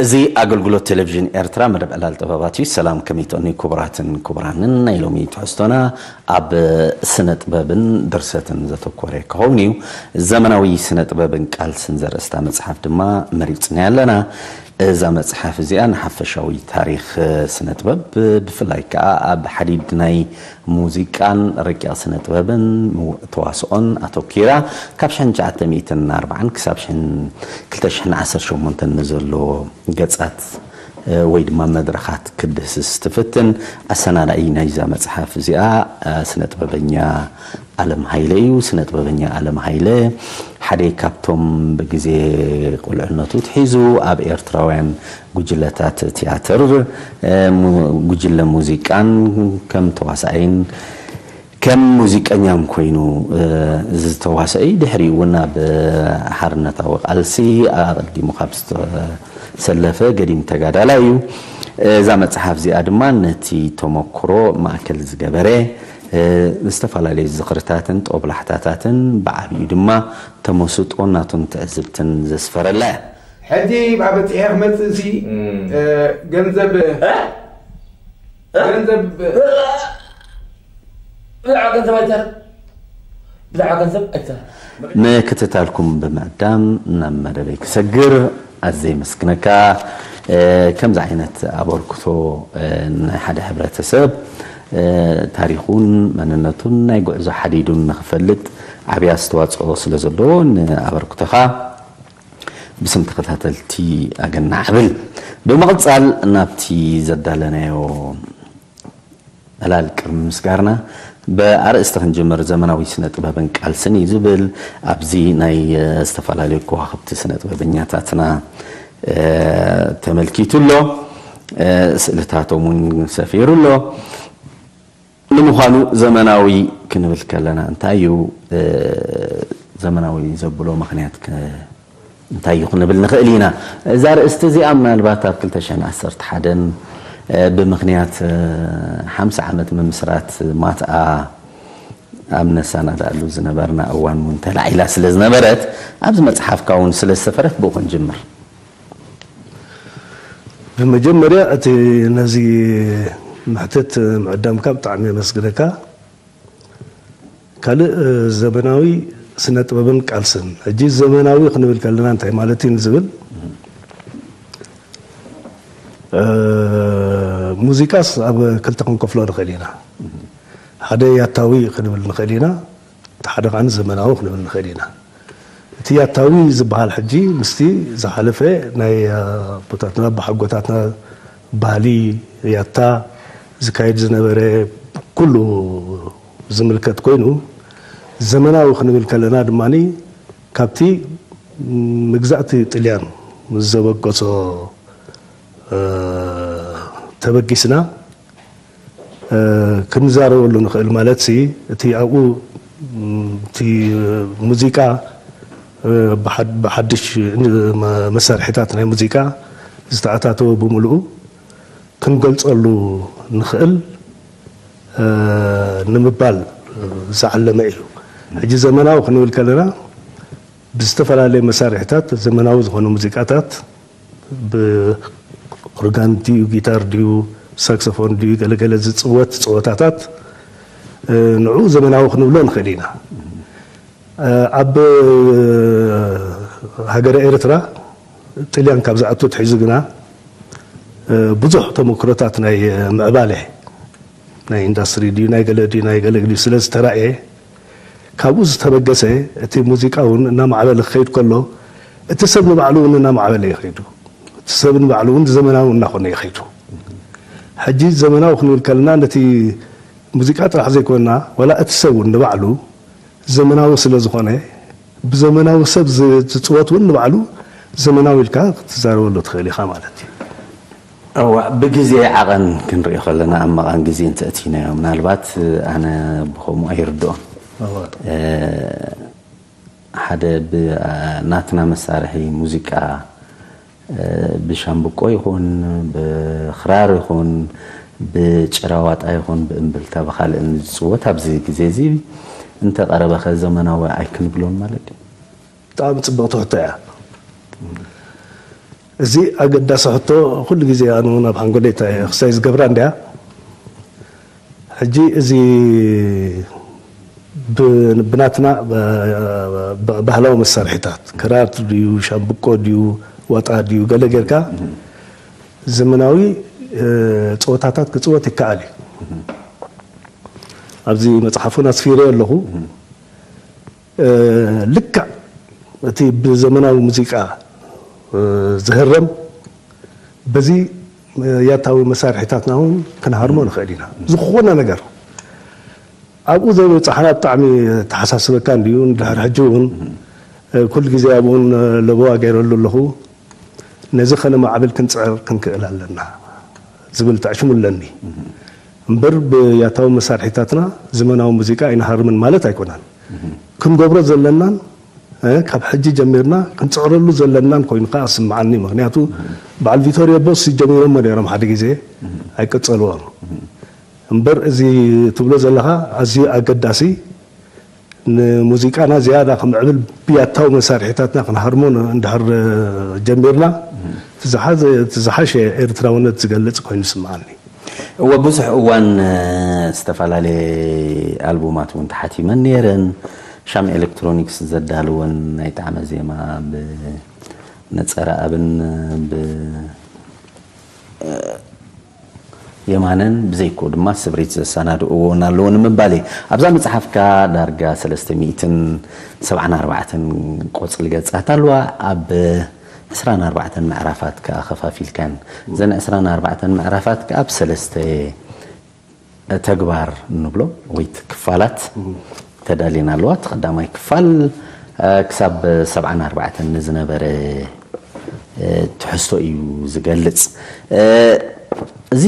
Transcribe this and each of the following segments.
እዚ ኣገልግሎት ቴሌቪዥን ኤርትራ መደብ ዕላል ጥበባት እዩ። ሰላም፣ ከመይ ትኾኑ ክቡራትን ክቡራንን? ናይ ሎሚ ትሕዝቶና ኣብ ስነ ጥበብን ድርሰትን ዘተኮረ ክኸውን እዩ። ዘመናዊ ስነ ጥበብን ቃልስን ዘርእስታ መጽሓፍ ድማ መሪጽና ኣለና። እዛ መጽሓፍ እዚኣ ንሓፈሻዊ ታሪኽ ስነ ጥበብ፣ ብፍላይ ከኣ ኣብ ሓዲድ ናይ ሙዚቃን ረቂቕ ስነ ጥበብን ምው-፣ ተዋስኦን ኣተኪራ ካብ ሽሕን ትሽዓተ ሚእትን ኣርባዓን ክሳብ ሽሕን ክልተ ሽሕን ዓሰርተ ሸሞንተን ንዘሎ ገጻት፣ እ፣ ወይ ድማ መድረኻት ክድህስስ ትፍትን። ኣሰናዳኢ ናይዛ መጽሓፍ እዚኣ፣ እ፣ ስነ ጥበበኛ ኣለም ሃይለ እዩ። ስነ ጥበበኛ ኣለም ሃይለ ሓደ ካብቶም ብግዜ ቁልዕነቱ ትሒዙ ኣብ ኤርትራውያን ጉጅለታት ቲያትር፣ እ፣ ሙ-፣ ጉጅለ ሙዚቃን ከም ተዋሳኣይን ከም ሙዚቀኛን ኮይኑ፣ እ፣ ዝተዋሰአ እዩ። ድሕሪኡ እውን ኣብ ሓርነታዊ ቃልሲ ኣቐዲሙ ካብ ዝተሰለፈ ገዲም ተጋዳላይ እዩ። እዛ መጽሓፍ እዚኣ ድማ ነቲ ተመክሮ ማእከል ዝገበረ፣ እ፣ ዝተፈላለዩ ዝኽርታትን ጦብላሕታታትን ብዓብዩ ድማ ተመስጦ ናቱን ትዕዝብትን ዘስፈረላ እያ። ሕጂ ብኣበጺሐ ክመጽእ ሲ፣ እም። እ፣ ገንዘብ፣ እ? እ? ገንዘብ፣ ብዛዕባ ገንዘብ ኣይተር-፣ ብዛዕባ ገንዘብ ኣይተር-። ምክትታልኩም ብምዕዳም ናብ መደበይ ክሰግር ኣዝየ የመስግነካ። እ፣ ከምዚ ዓይነት ኣበርክቶ፣ እ፣ ናይ ሓደ ሕብረተሰብ፣ እ፣ ታሪኹን መንነቱን ናይ ጉዕዞ ሓዲዱን ንኽፈልጥ ዓብዪ ኣስተዋፅኦ ስለ ዘለዎ ንኣበርክቶኻ ብስም ተኸታተልቲ ኣገናዕ እብል። ብምቕጻል ናብቲ ዘዳለናዮ ዕላል ቅድሚ ምስጋርና ብኣርእስቲ ክንጅምር፣ ዘመናዊ ስነ ጥበብን ቃልስን እዩ ዝብል። ኣብዚ ናይ፣ እ፣ ዝተፈላለዩ ከዋኽብቲ ስነ ጥበበኛታትና፣ እ፣ ተመልኪቱ ኣሎ። እ፣ ስእልታቶም እውን ሰፊሩ ኣሎ። ንምዃኑ ዘመናዊ ክንብል ከለና እንታይ እዩ? እ፣ ዘመናዊ ዘብሎ ምኽንያት ከ እንታይ እዩ ክንብል ንኽእል ኢና? እዛ ርእስቲ እዚኣ ምናልባት ኣብ ክልተ ሽሕን ዓሰርተ ሓደን፣ እ፣ ብምኽንያት፣ እ፣ ሓምሳ ዓመት ምምስራት ማትኣ ኣብ ነሳናድኣሉ ዝነበርና እዋን እውን ተላዒላ ስለ ዝነበረት፣ ኣብዚ መጽሓፍካ እውን ስለ ዝሰፈረት ብኡ ክንጅምር። ብመጀመርያ እቲ ነዚ መሕትት ምዕዳምካ ብጣዕሚ የመስግነካ። ካልእ፣ እ፣ ዘመናዊ ስነ ጥበብን ቃልስን። ሕጂ ዘመናዊ ክንብል ከለና እንታይ ማለት እዩ ንዝብል፣ እ፣ ሙዚቃስ ኣብ ክልተ ክንከፍሎ ንኽእል ኢና። ሓደ ያታዊ ክንብል ንኽእል ኢና፣ እቲ ሓደ ከኣ ዘመናዊ ክንብል ንኽእል ኢና። እቲ ያታዊ ዝበሃል ሕጂ ምስቲ ዝሓለፈ ናይ ኣቦታትና ኣቦሓጎታትና ባህሊ ያታ ዝካየድ ዝነበረ ኩሉ ዝምልከት ኮይኑ፣ ዘመናዊ ክንብል ከለና ድማ ካብቲ መግዛእቲ ጥልያን ምስ ዘበገሶ፣ እ፣ ተበጊስና፣ እ፣ ክንዛረበሉ ንኽእል። ማለትሲ እቲ ኣብኡ፣ ም፣ እቲ ሙዚቃ፣ እ፣ ብሓድ-፣ ብሓድሽ፣ እ፣ መ-፣ መሳርሒታት ናይ ሙዚቃ ዝተኣታተወ ብምልኡ ክንገልጸሉ ንኽእል፣ እ፣ ንምባል ዝዓለመ እዩ። ሕጂ ዘመናዊ ክንብል ከለና ብዝተፈላለየ መሳርሒታት ዘመናዊ ዝኾኑ ሙዚቃታት ብኦርጋን ድዩ፣ ጊታር ድዩ፣ ሳክሶፎን ድዩ፣ ገለገለ ዝጽወት ጸወታታት፣ እ፣ ንዑ ዘመናዊ ክንብሎ ንኽእል ኢና። እ፣ ኣብ ሃገረ ኤርትራ ጥልያን ካብ ዝኣቱ ትሒዙ ግና፣ እ፣ ብዙሕ ተመክሮታት ናይ ምዕባለ ናይ ኢንዳስትሪ ድዩ፣ ናይ ገለ ድዩ፣ ናይ ገለ ድዩ ስለ ዝተራእየ፣ ካብኡ ዝተበገሰ እቲ ሙዚቃ እውን እናማዕበለ ክኸይድ ከሎ፣ እቲ ሰብ ንባዕሉ እውን እናማዕበለ ይኸይዱ። እቲ ሰብ ንባዕሉ እውን ዘመናዊ እናኾነ ይኸይዱ። ሕጂ ዘመናዊ ክንብል ከለና ነቲ ሙዚቃ ጥራሕ ዘይኮንና፣ ዋላ እቲ ሰብ እውን ንባዕሉ ዘመናዊ ስለ ዝኾነ፣ ብዘመናዊ ሰብ ዝ-፣ ዝጽወት እውን ንባዕሉ ዘመናዊ ኢልካ ክትዛረበሉ ትኽእል ኢኻ ማለት እዩ። እዋ፣ ብግዜ ዓቐን ክንሪኦ ከለና ኣብ መቓን ግዜ እንተእቲናዮ፣ ምናልባት ኣነ ብኸምኡ ኣይርድኦን። እዋ። እ፣ ሓደ ብ-፣ ናትና መሳርሒ ሙዚቃ፣ እ፣ ብሻምብቆ ይኹን፣ ብኽራር ይኹን፣ ብጭራዋጣ ይኹን፣ ብእምብልታ፣ ብኻልእን ዝጽወት ኣብዚ ግዜ እዚ እንተቐረበኸ ዘመናዊ ኣይክንብሎን ማለት ድዩ? ብጣዕሚ ጽብቕቲ ሕቶ እያ። እዚ ኣገዳሲ ሕቶ ኩሉ ግዜ ኣነ እውን ኣብ ሓንጎለይ እታ እየ ክሳይ ዝገብራ እንድያ። ሕጂ እዚ ብ- ብናትና ብ- ብ- ባህላዊ መሳርሒታት ክራር ድዩ ሻምብቆ ድዩ ዋጣ ድዩ ገለ ጌርካ ዘመናዊ እ፣ ፀወታታት ክፅወት ይከኣል እዩ። ኣብዚ መፅሓፉን ኣስፊረ ኣለኹ። እ፣ ልክዕ እቲ ብዘመናዊ ሙዚቃ እ፣ ዝህረም በዚ ያታዊ መሳርሒታትና እውን ክንሃርሞ ንኽእል ኢና። ዝኾነ ነገር ኣብኡ ዘይበፃሕና ብጣዕሚ ተሓሳስበካ እንድዩ። እንድሕር ሕጂ እውን እ፣ ኩሉ ግዜ ኣብኡን ለበዋ ገይረሉ ኣለኹ። ነዚ ከነማዕብል ክንፅዕር ክንክእል ኣለና ዝብል ተዕሽሙ ኣለኒ። እምበር ብያታዊ መሳርሒታትና ዘመናዊ ሙዚቃ ኣይንሃርምን ማለት ኣይኮነን። ክንገብሮ ዘለናን እ፣ ካብ ሕጂ ጀሚርና ክንፅዕረሉ ዘለናን ኮይኑ ከዓ ስምዓኒ። ምክንያቱ በዓል ቪቶሪዮ ቦስ ጀሚሮሞ ነይሮም ሓደ ግዜ ኣይቀፀልዎን። እምበር እዚ ትብሎ ዘለኻ ኣዝዩ ኣገዳሲ ንሙዚቃና ዝያዳ ክምዕብል ብያታዊ መሳርሒታትና ክንሃርሞ ን- እንድሕር ጀሚርና እቲ ዝሓዘ- እቲ ዝሓሸ ኤርትራውነት ዝገልጽ ኮይኑ ይስምዓኒ። እወ ብዙሕ እዋን እ፣ ዝተፈላለየ ኣልቡማት እውን ተሓቲመን ነይረን። ሻም ኤሌክትሮኒክስ ዘዳልወን ናይ ጣዕመ ዜማ ብነጸረ ኣብን ብ የማነን ብዘይኮ ድማ ስብሪት ዘሰናድእዎ እውን ኣለዎ ንምባል እየ። ኣብዛ መጽሓፍካ ዳርጋ ሰለስተ ሚእትን ሰብዓን ኣርባዕተን ቆጽሊ ገጻት ኣለዋ። ኣብ ዕስራን ኣርባዕተን ምዕራፋት ከኣ ከፋፊልካን እዘን ዕስራን ኣርባዕተን ምዕራፋት ከኣ ኣብ ሰለስተ ተግባር ንብሎ ወይ ክፋላት ተዳልየን ኣለዋ። እቲ ቀዳማይ ክፋል እ፣ ክሳብ ሰብዓን ኣርባዕተን ንዝነበረ እ፣ ትሕዝቶ እዩ ዝገልጽ። እ፣ እዚ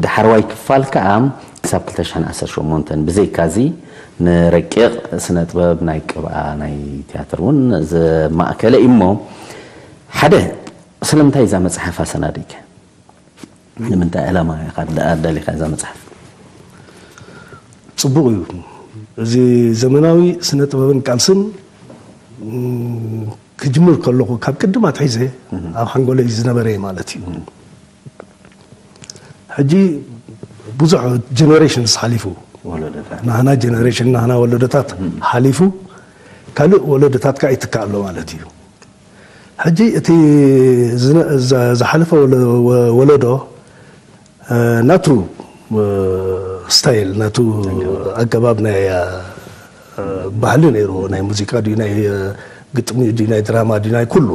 ዳሕረዋይ ክፋል ከኣ ክሳብ ክልተ ሽሕን ዓሰርተ ሸሞንተን ብዘይካዚ ንረቂቕ ስነ ጥበብ ናይ ቅብኣ ናይ ትያትር እውን ዘማእከለ እዩ። እሞ ሓደ ስለምንታይ እዛ መጽሓፍ ኣሰናዲእካ? ንምንታይ ዕላማ ኢኻ ኣዳሊኻ እዛ መጽሓፍ? ጽቡቕ እዩ። እዚ ዘመናዊ ስነ ጥበብን ቃልስን ም፣ ክጅምር ከለኹ ካብ ቅድም ኣትሒዘ ኣብ ሓንጎለይ ዝነበረ እዩ ማለት እዩ። ሕጂ ብዙሕ ጀነሬሽንስ ሓሊፉ ወለዶታት። ናህና ጀነሬሽን ናህና ወለዶታት ሓሊፉ ካልእ ወለዶታት ከዓ ይትካእ ኣሎ ማለት እዩ። ሕጂ እቲ ዝነ- ዘ- ዝሓለፈ ወለ- ወ- ወለዶ እ፣ ናቱ እ፣ ስታይል ናቱ ኣገባብ ናይ እ፣ ባህሊ ነይርዎ ናይ ሙዚቃ ድዩ ናይ እ፣ ግጥሚ ድዩ ናይ ድራማ ድዩ ናይ ኩሉ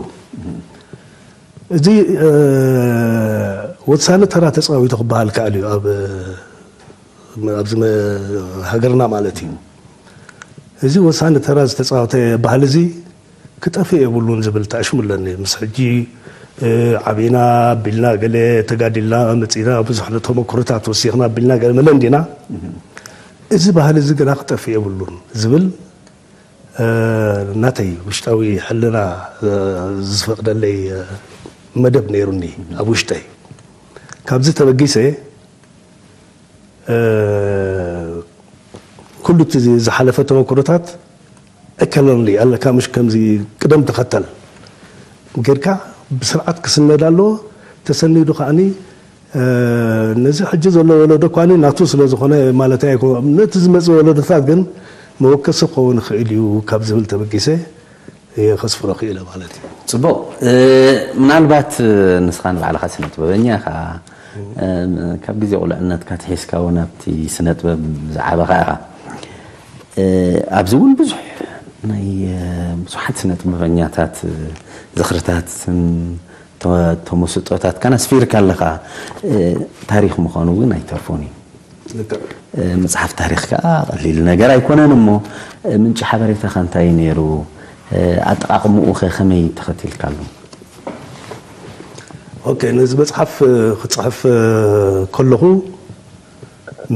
እዚ እ፣ ወሳኒ ተራ ተፃዊቱ ክበሃል ከኣል እዩ ኣብ እ፣ ኣብዚ መ- ሃገርና ማለት እዩ። እዚ ወሳኒ ተራ ዝተፃወተ ባህሊ እዚ ክጠፍእ የብሉን ዝብል ተኣሽሙ ኣለኒ። ምስ ሕጂ እ፣ ዓቢና ኣቢልና ገለ ተጋዲልና መፂና ብዙሕ ተመክሮታት ወሲኽና ኣቢልና ገለ መለ እንዲና እዚ ባህሊ እዚ ግና ክጠፍእ የብሉን ዝብል እ፣ ናተይ ውሽጣዊ ሕልና እ፣ ዝፈቅደለይ እ፣ መደብ ነይሩኒ ኣብ ውሽጠይ። ካብዚ ተበጊሰ እ፣ ኩሉ እቲ ዝሓለፈ ተመክሮታት እከለሊ ኣለካ ምሽ ከምዚ ቅደም ተኸተል ጌርካ ብስርዓት ክስነድ ኣለዎ። ተሰኒዱ ከዓኒ እ፣ ነዚ ሕጂ ዘሎ ወለዶ እኳኒ ናቱ ስለ ዝኾነ ማለት ኣይኮ ነቲ ዝመፅእ ወለዶታት ግን መወከሲ ክኸውን ይኽእል እዩ ካብ ዝብል ተበጊሰ እየ ከስፍሮ ክኢለ ማለት እዩ። ጽቡቕ። እ፣ ምናልባት እ፣ ንስኻ ንባዕልኻ ስነ ጥበበኛ ኢኻ። እ፣ ካብ ግዜ ቁልዕነትካ ትሒዝካ እውን ኣብቲ ስነ ጥበብ ዝዓበኻ ኢኻ። እ፣ ኣብዚ እውን ብዙሕ ናይ እ፣ ብዙሓት ስነ ጥበበኛታት እ፣ ዝኽርታትን ተ- ተመስጦታትካን ኣስፊርካ ኣለኻ። እ፣ ታሪኽ ምዃኑ እውን ኣይተርፎን እዩ። ልክዕ። እ፣ መጽሓፍ ታሪኽ ከኣ ቀሊል ነገር ኣይኮነን። እሞ እ፣ ምንጪ ሓበሬታኻ እንታይ እዩ ነይሩ? እ፣ ኣጠቓቕምኡ ኸ ከመይ ተኸቲልካሉ? ኦኬ፣ ነዚ መጽሓፍ እ፣ ክጽሕፍ እ፣ ከለኹ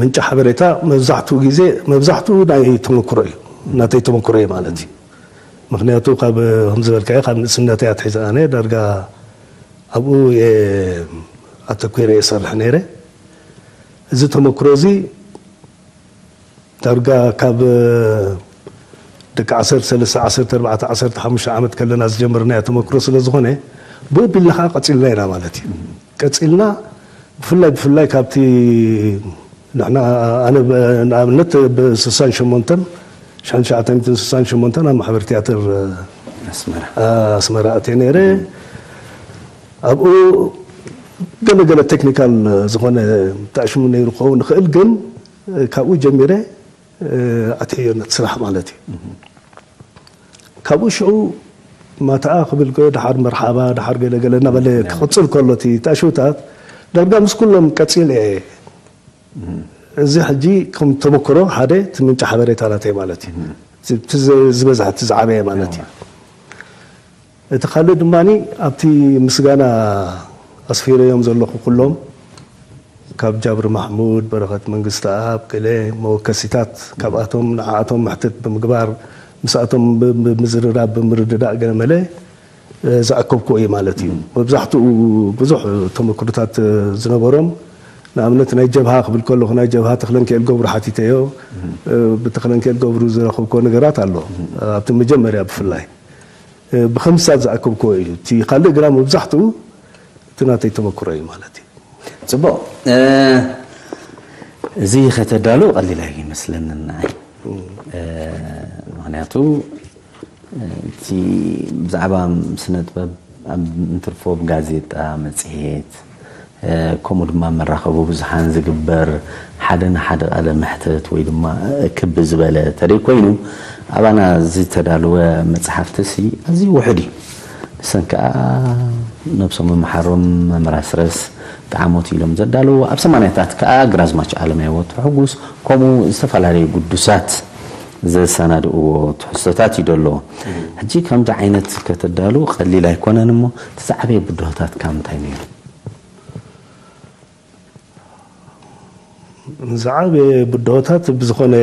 ምንጪ ሓበሬታ መብዛሕትኡ ግዜ መብዛሕትኡ ናይ ተመክሮ እዩ፣ ናተይ ተመክሮ እዩ ማለት እዩ። ምክንያቱ ካብ ከምዝበልካዮ ካብ ንእስነተይ ኣትሒዘ ኣነ ዳርጋ ኣብኡ እየ ኣተኲረ እየ ሰርሕ ነይረ። እዚ ተመክሮ እዚ ዳርጋ ካብ ደቂ ዓሰርተ ሰለስተ ዓሰርተ ኣርባዕተ ዓሰርተ ሓሙሽተ ዓመት ከለና ዝጀመርናዮ ተመክሮ ስለ ዝኾነ ብኡ ቢልና ከዓ ቀፂልና ኢና ማለት እዩ። ቀፂልና ብፍላይ ብፍላይ ካብቲ ንሕና ኣነ ብ- ንኣብነት ብ68 ሽሕን ትሽዓተ ሚእትን ስሳን ሸሞንተን ኣብ ማሕበር ትያትር ኣስመራ ኣስመራ ኣትየ ነይረ። ኣብኡ ገለገለ ቴክኒካል ዝኾነ ተኣሽሙ ነይሩ ክኸውን ይኽእል፣ ግን ካብኡ ጀሚረ ኣትሕዮ ነት ስራሕ ማለት እዩ። ካብኡ ሽዑ ማታኣ ክብል ከ ደሓር መርሓባ ደሓር ገለገለ እናበለ ክቕፅል ከሎ እቲ ተኣሽውታት ዳርጋ ምስ ኩሎም ቀፂል እየ። እዚ ሕጂ ከም ተመክሮ ሓደ እቲ ምንጪ ሓበሬታ ናተይ ማለት እዩ። እቲ ዝ- ዝበዝሐ እቲ ዝዓበየ ማለት እዩ። እቲ ካልእ ድማ ኣብቲ ምስጋና ኣስፊረዮም ዘለኹ ኩሎም ካብ ጃብር ማሕሙድ፣ በረኸት መንግስተኣብ፣ ገለ መወከሲታት ካብኣቶም ንዓኣቶም ምሕትት ብምግባር ምስኣቶም ብ- ብምዝርራብ ብምርድዳእ ገለ መለ ዝኣከብክዎ እዩ ማለት እዩ። መብዛሕትኡ ብዙሕ ተመክሮታት ዝነበሮም ንኣብነት ናይ ጀብሃ ክብል ከለኹ ናይ ጀብሃ ተኽለንክኤል ገብሩ ሓቲተዮ። ብተኽለንክኤል ገብሩ ዝረኸብክዎ ነገራት ኣሎ ኣብቲ መጀመርያ ብፍላይ ብኸምስታት ዝኣከብክዎ እዩ። እቲ ካልእ ግና መብዛሕትኡ እቲ ናተይ ተመክሮ እዩ ማለት እዩ። ፅቡቕ። እዚ ከተዳሉ ቀሊል ኣይመስለንን ንዓይ። ምክንያቱ እቲ ብዛዕባ ስነ ጥበብ ኣብ እንትርፎ ብጋዜጣ መፅሄት ከምኡ ድማ መራኸቢ ብዙሓን ዝግበር ሓደ ንሓደ ቃለ መሕተት ወይ ድማ ክብ ዝበለ ተደይ ኮይኑ ኣባና ዝተዳለወ መፅሓፍቲ ሲ ኣዝዩ ውሑድ እዩ። ንሰን ከዓ ነብሶም ምምሓሮም መምራስረስ ጠዓሞት ኢሎም ዘዳለዎ ኣብ ሰማንያታት ከዓ ግራዝማች ኣለማየሁ ወትሩ ሕጉስ ከምኡ ዝተፈላለዩ ግዱሳት ዘሰናድእዎ ትሕዝቶታት እዩ ዘሎ። ሕጂ ከምዚ ዓይነት ከተዳሉ ቀሊል ኣይኮነን እሞ እቲ ዝዓበየ ብድሆታት ካብ እንታይ ነይሩ? ዝዓበየ ብድሆታት ብዝኾነ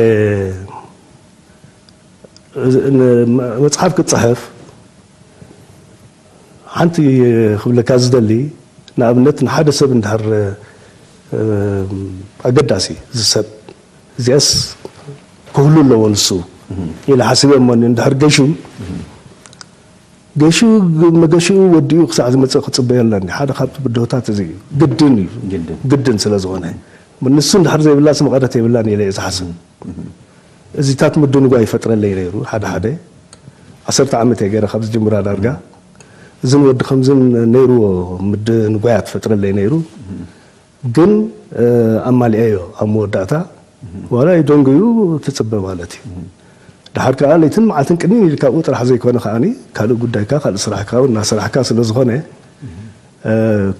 መፅሓፍ ክፅሕፍ ሓንቲ ክብለካ ዝደሊ ንኣብነት ንሓደ ሰብ እንድሕር ኣገዳሲ ዝሰብ እዚኣስ ክህሉ ኣለዎ ንሱ ኢለ ሓሲበ እሞ እንድሕር ገሹ ገሹ መገሽኡ ወዲኡ ክሳዕ ዝመፅእ ክፅበዮ ኣለኒ። ሓደ ካብቲ ብድሆታት እዚ እዩ። ግድን እዩ። ግድን ስለ ዝኾነ ንሱ እንድሕር ዘይብላስ መቐረት የብላን ኢለ እየ ዝሓስብ። እዚታት ምድንጓ ይፈጥረለይ ነይሩ። ሓደ ሓደ ዓሰርተ ዓመት እየ ገይረ ካብ ዝጅምራ ዳርጋ እዝን ወዲ ከምዝን ነይርዎ ምድንጓያት ፈጥረለይ ነይሩ። ግን ኣማሊአዮ ኣብ መወዳእታ ዋላ ይደንጉዩ ትፅበ ማለት እዩ። ድሓር ከዓ ለይትን መዓልትን ቅንይ ኢልካ ኣብኡ ጥራሕ ዘይኮነ ከዓኒ ካልእ ጉዳይካ ካልእ ስራሕካ እውን እናሰራሕካ ስለ ዝኾነ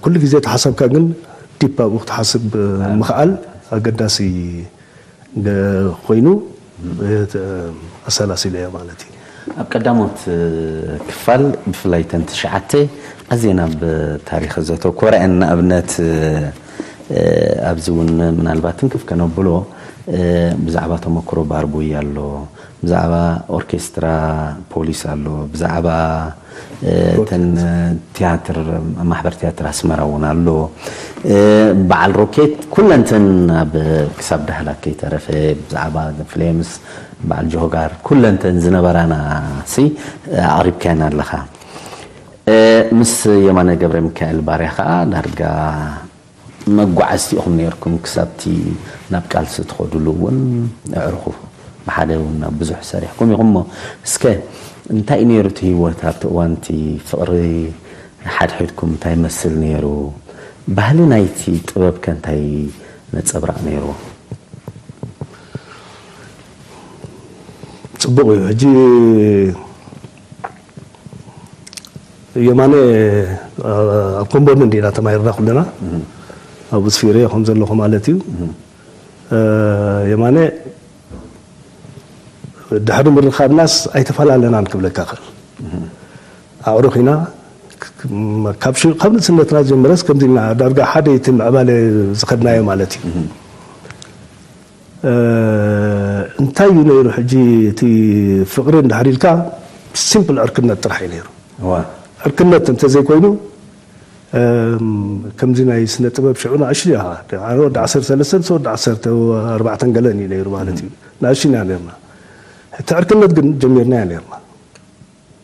ኩሉ ግዜ ተሓሳብካ ግን ዲፕ ኣብኡ ክትሓስብ ምኽኣል ኣገዳሲ ኮይኑ ኣሰላሲለዮ ማለት እዩ። ኣብ ቀዳሞት ክፋል ብፍላይ ተን ትሽዓተ ኣዝየን ኣብ ታሪኽ ዘተኮረ እየን። ንኣብነት ኣብዚ እውን ምናልባት ትንክፍ ከነብሎ ብዛዕባ ተመክሮ ባርቡይ ኣሎ፣ ብዛዕባ ኦርኬስትራ ፖሊስ ኣሎ፣ ብዛዕባ ተን ቲያትር ማሕበር ቲያትር ኣስመራ እውን ኣሎ። በዓል ሮኬት ኩለንተን ኣብ ክሳብ ዳህላክ ከይተረፈ ብዛዕባ ፍሌምስ በዓል ጆሆጋር ኩለንተን ዝነበራና ሲ ኣቕሪብካየን ኣለኻ። ምስ የማነ ገብረ ሚካኤል ባርያ ከዓ ዳርጋ መጓዓዝቲ ኢኹም ነይርኩም ክሳብቲ ናብ ቃልሲ ትኸዱሉ እውን ኣዕርኹ ብሓደ እውን ናብ ብዙሕ ሰሪሕኩም ኢኹም እሞ እስከ እንታይ እዩ ነይሩ እቲ ህይወት ኣብቲ እዋን እቲ ፍቕሪ ሓድሕድኩም እንታይ ይመስል ነይሩ? ባህሊ ናይቲ ጥበብ ከ እንታይ ነፀብራቕ ነይሩ? ፅቡቕ እዩ። ሕጂ የማነ ኣብ ኮምቦኒ እንዲና ተማሂርና ኩልና ኣብኡ ስፊረ ከም ዘለኹ ማለት እዩ። የማነ ድሕሪ ምርኻብናስ ኣይተፈላለናን ክብለካ ክእል። ኣዕሩኽ ኢና። ካብ ንእስነትና ጀምረስ ከምዚ ኢልና ዳርጋ ሓደ እቲ ምዕባለ ዝኸድናዮ ማለት እዩ። እንታይ እዩ ነይሩ ሕጂ እቲ ፍቕሪ እንድሕር ኢልካ ሲምፕል ዕርክነት ጥራሕ እዩ ነይሩ። ዕርክነት እንተዘይኮይኑ ከምዚ ናይ ስነ ጥበብ ሽዑ ንኣሽቱ ኢኻ። ኣነ ወዲ ዓሰርተ ሰለስተ ንሱ ወዲ ዓሰርተ ኣርባዕተን ገለን እዩ ነይሩ ማለት እዩ። ንኣሽቱ ኢና ነርና። እቲ ዕርክነት ግን ጀሚርናያ ነርና።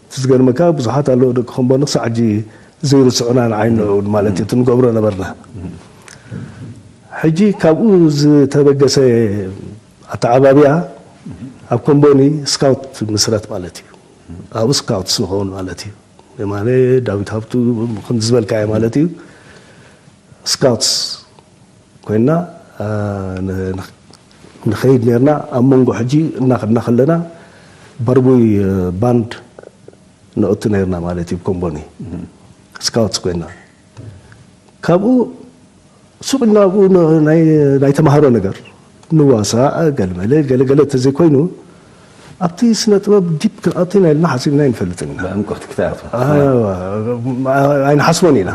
እቲ ዝገርመካ ብዙሓት ኣለዉ ደቂ ከምቦኒ ክሳዕ ሕጂ ዘይርስዑና ንዓይ ንዑ ማለት እዩ እቲ ንገብሮ ነበርና። ሕጂ ካብኡ ዝተበገሰ ኣተዓባብያ ኣብ ኮምቦኒ ስካውት ምስረት ማለት እዩ። ኣብኡ ስካውትስ ንኸውን ማለት እዩ። የማነ ዳዊት ሃብቱ ከም ዝበልካዮ ማለት እዩ። ስካውትስ ኮይና ንኸይድ ነርና። ኣብ መንጎ ሕጂ እናኸድና ከለና በርቡይ ባንድ ነእቱ ነርና ማለት እዩ። ኮምቦኒ ስካውትስ ኮይና ካብኡ ሱቕ ኢልና ኣብኡ ናይ ተማሃሮ ነገር ንዋሳእ ገለመለ ገለገለ ተዘይኮይኑ ኣብቲ ስነ ጥበብ ዲፕ ክንኣቱ ኢና ኢልና ሓሲብና ኣይንፈልጥን ኢና። ብዕምቆት ክትኣቱ። ኣይንሓስቦን ኢና።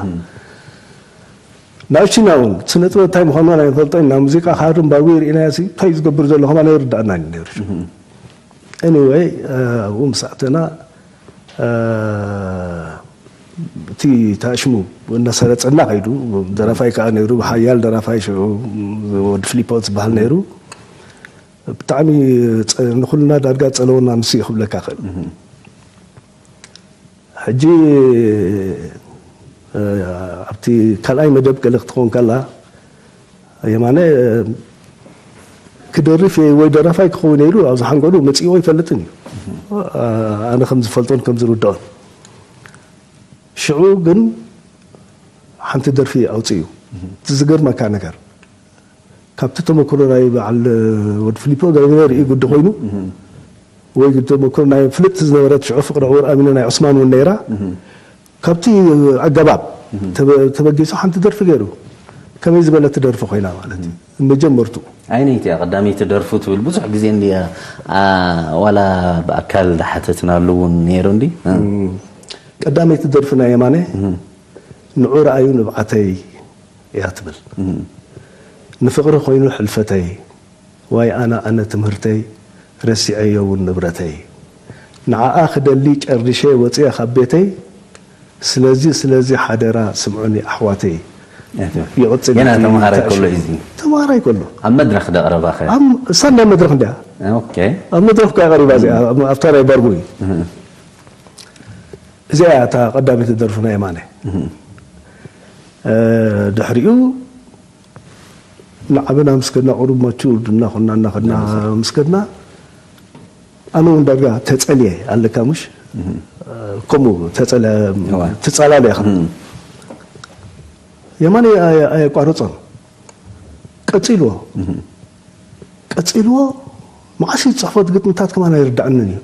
ናእሽቱና እውን ስነ ጥበብ እንታይ ምዃኑ ኣይንፈልጦ ኢና። ሙዚቃ ካርም ባዊ ርኢና ሲ እንታይ ዝገብር ዘሎ ከማን ኣይርዳእና ነይሩ። ኤኒወይ ኣብኡ ምስ ኣተና እቲ ታሽሙ እናሰረፀና ከይዱ። ደራፋይ ከዓ ነይሩ፣ ሓያል ደራፋይ ሽዑ ወዲ ፍሊፖ ዝበሃል ነይሩ። ብጣዕሚ ንኩልና ዳርጋ ፀለወና ንሱ ክብለካ ክእል። ሕጂ ኣብቲ ካልኣይ መደብ ገለ ክትኸውን ከላ የማነ ክደርፍ ወይ ደራፋይ ክኸውን ኢሉ ኣብዚ ሓንጎሉ መፂእዎ ይፈልጥን እዩ። ኣነ ከም ዝፈልጦን ከም ዝርድኦን ሽዑ ግን ሓንቲ ደርፊ ኣውፅኡ። እቲ ዝገርመካ ነገር ካብቲ ተመክሮ ናይ በዓል ወዲ ፊሊፖ ገለ ርእዩ ጉዲ ኮይኑ ወይ ተመክሮ ናይ ፍልጥቲ ዝነበረት ሽዑ ፍቅሪ ዕውር ኣሚነ ናይ ዑስማን እውን ነይራ። ካብቲ ኣገባብ ተበጊሱ ሓንቲ ደርፊ ገይሩ ከመይ ዝበለት ደርፊ ኮይና ማለት እዩ። መጀመርቱ ኣይነይቲ እያ ቀዳመይቲ ደርፉ ትብል ብዙሕ ግዜ እንድያ ዋላ ብኣካል ዳሓተትናሉ እውን ነይሩ እንዲ ቀዳመይቲ ደርፊ ናይ የማነ ንዑ ረኣዩ ንብዓተይ እያ ትብል። ንፍቕሪ ኮይኑ ሕልፈተይ ዋይ ኣነ ኣነ ትምህርተይ ረሲዐዮ እውን ንብረተይ ንዓኣ ክደሊ ጨሪሸ ወፅየ ካብ ቤተይ ስለዚ ስለዚ ሓደራ ስምዑኒ ኣሕዋተይ ይቕፅል ገና ተምሃራይ ከሎ እዩ እዚ ተምሃራይ ከሎ ኣብ መድረኽ ደቕረባኸ እሳ ናይ መድረኽ እንዲያ ኦኬ ኣብ መድረኽ እኮ ቀሪባ እዚኣ ኣብታ ናይ ባርቡይ እዚኣ እያ እታ ቀዳመይቲ ደርፊ ናይ የማነ ድሕሪኡ እናዓበና ምስ ከድና ቁሩብ ማቹርድ እናኾንና እናኸድና ምስ ከድና ኣነ እውን ዳርጋ ተፀልየ ኣለካ ሙሽ ከምኡ ተፀለ ትፃላለ ኢኻ የማነ ኣየቋረፆን ቀፂልዎ ቀፂልዎ መዓስ እዩ ዝፅሕፎ ግጥምታት ከማን ኣይርዳእንን እዩ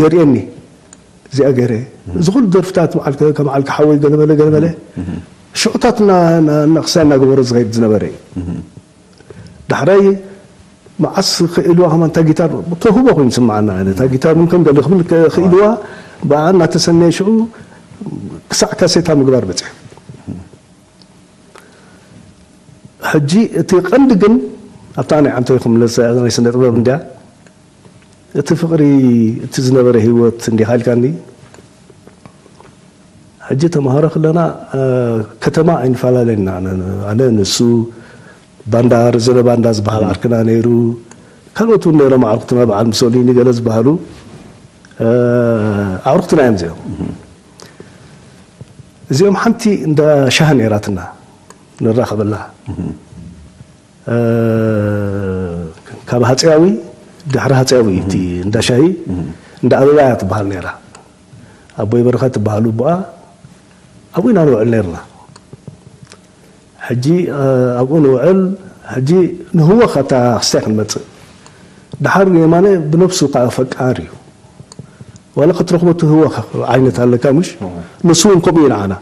የርእየኒ እዚኣ ገይረ እዚ ኩሉ ደርፍታት በዓል ከም በዓል ክሓወይ ገለመለ ገለመለ ሽዑታት ክሳይ እናገበሮ ዝኸይድ ዝነበረ እዩ ዳሕራይ መዓስ ክእልዋ ከማን እታ ጊታር ተውህቦ ኮይኑ ስምዓና እታ ጊታር እውን ከም ገለ ክብል ክእልዋ ብኣ እናተሰነየ ሽዑ ክሳዕ ካሴታ ምግባር በፂሑ ሕጂ እቲ ቀንዲ ግን ኣብታ ናይ ዓንቶይ ክምለስ ናይ ስነ ጥበብ እንድያ እቲ ፍቕሪ እቲ ዝነበረ ህይወት እንዲኻ ኢልካኒ ሕጂ ተምሃሮ ከለና ከተማ ኣይንፈላለየና ኣነ ንሱ ባንዳ ረዘነ ባንዳ ዝበሃል ዓርክና ነይሩ ካልኦት እውን ነይሮም ኣዕሩኽትና በዓል ሙሶሊኒ ገለ ዝበሃሉ ኣዕሩኽትና እዮም እዚኦም እዚኦም ሓንቲ እንዳ ሻሂ ነይራትና ንራኸበላ ካብ ሃፀያዊ ድሕሪ ሃፀያዊ እቲ እንዳ ሻሂ እንዳ ኣበባ እያ ትበሃል ነይራ ኣቦይ በረኸት ትበሃሉ ኣቦኣ ኣብኡ ኢና ንውዕል ነይርና ሕጂ ኣብኡ ንውዕል ሕጂ ንህወኽ ኣብታ ክስታይ ክንመፅእ ድሓር የማነ ብነብሱ ከዓ ፈቃር እዩ ዋላ ክትረኽቦ ትህወኽ ዓይነት ኣለካ ምሽ ንሱ እውን ከምኡ እዩ ንዓና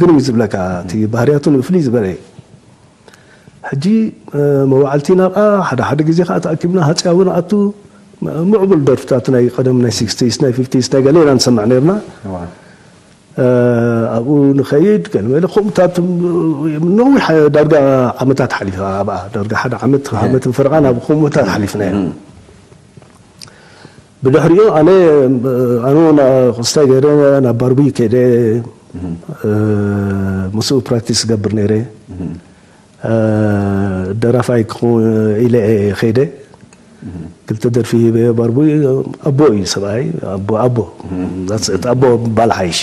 ግርም እዩ ዝብለካ እቲ ባህርያቱ ፍልይ ዝበለ እዩ ሕጂ መዋዕልቲ ናብኣ ሓደ ሓደ ግዜ ከዓ ተኣኪብና ሃፅያ እውን ኣቱ ምዕቡል ደርፍታት ናይ ቀደም ናይ ሲክስቲስ ናይ ፊፍቲስ ናይ ገለ ኢና ንሰምዕ ነርና ኣብኡ ንኸይድ ገለመለ ከምኡታት ነዊሕ ዳርጋ ዓመታት ሓሊፈ ኣብኣ ዳርጋ ሓደ ዓመት ዓመትን ፈረቓን ኣብ ከምኡታት ሓሊፍና ኢና ብድሕሪኡ ኣነ ኣነ ክስታይ ገይረ ናብ ባርቢ ከይደ ምስኡ ፕራክቲስ ገብር ነይረ ደራፋይ ክኸውን ኢለ ከይደ ክልተ ደርፊ ሂበዮ ባርቡይ ኣቦ እዩ ሰብኣይ ኣቦ ኣቦ ኣቦ ባል ሓይሽ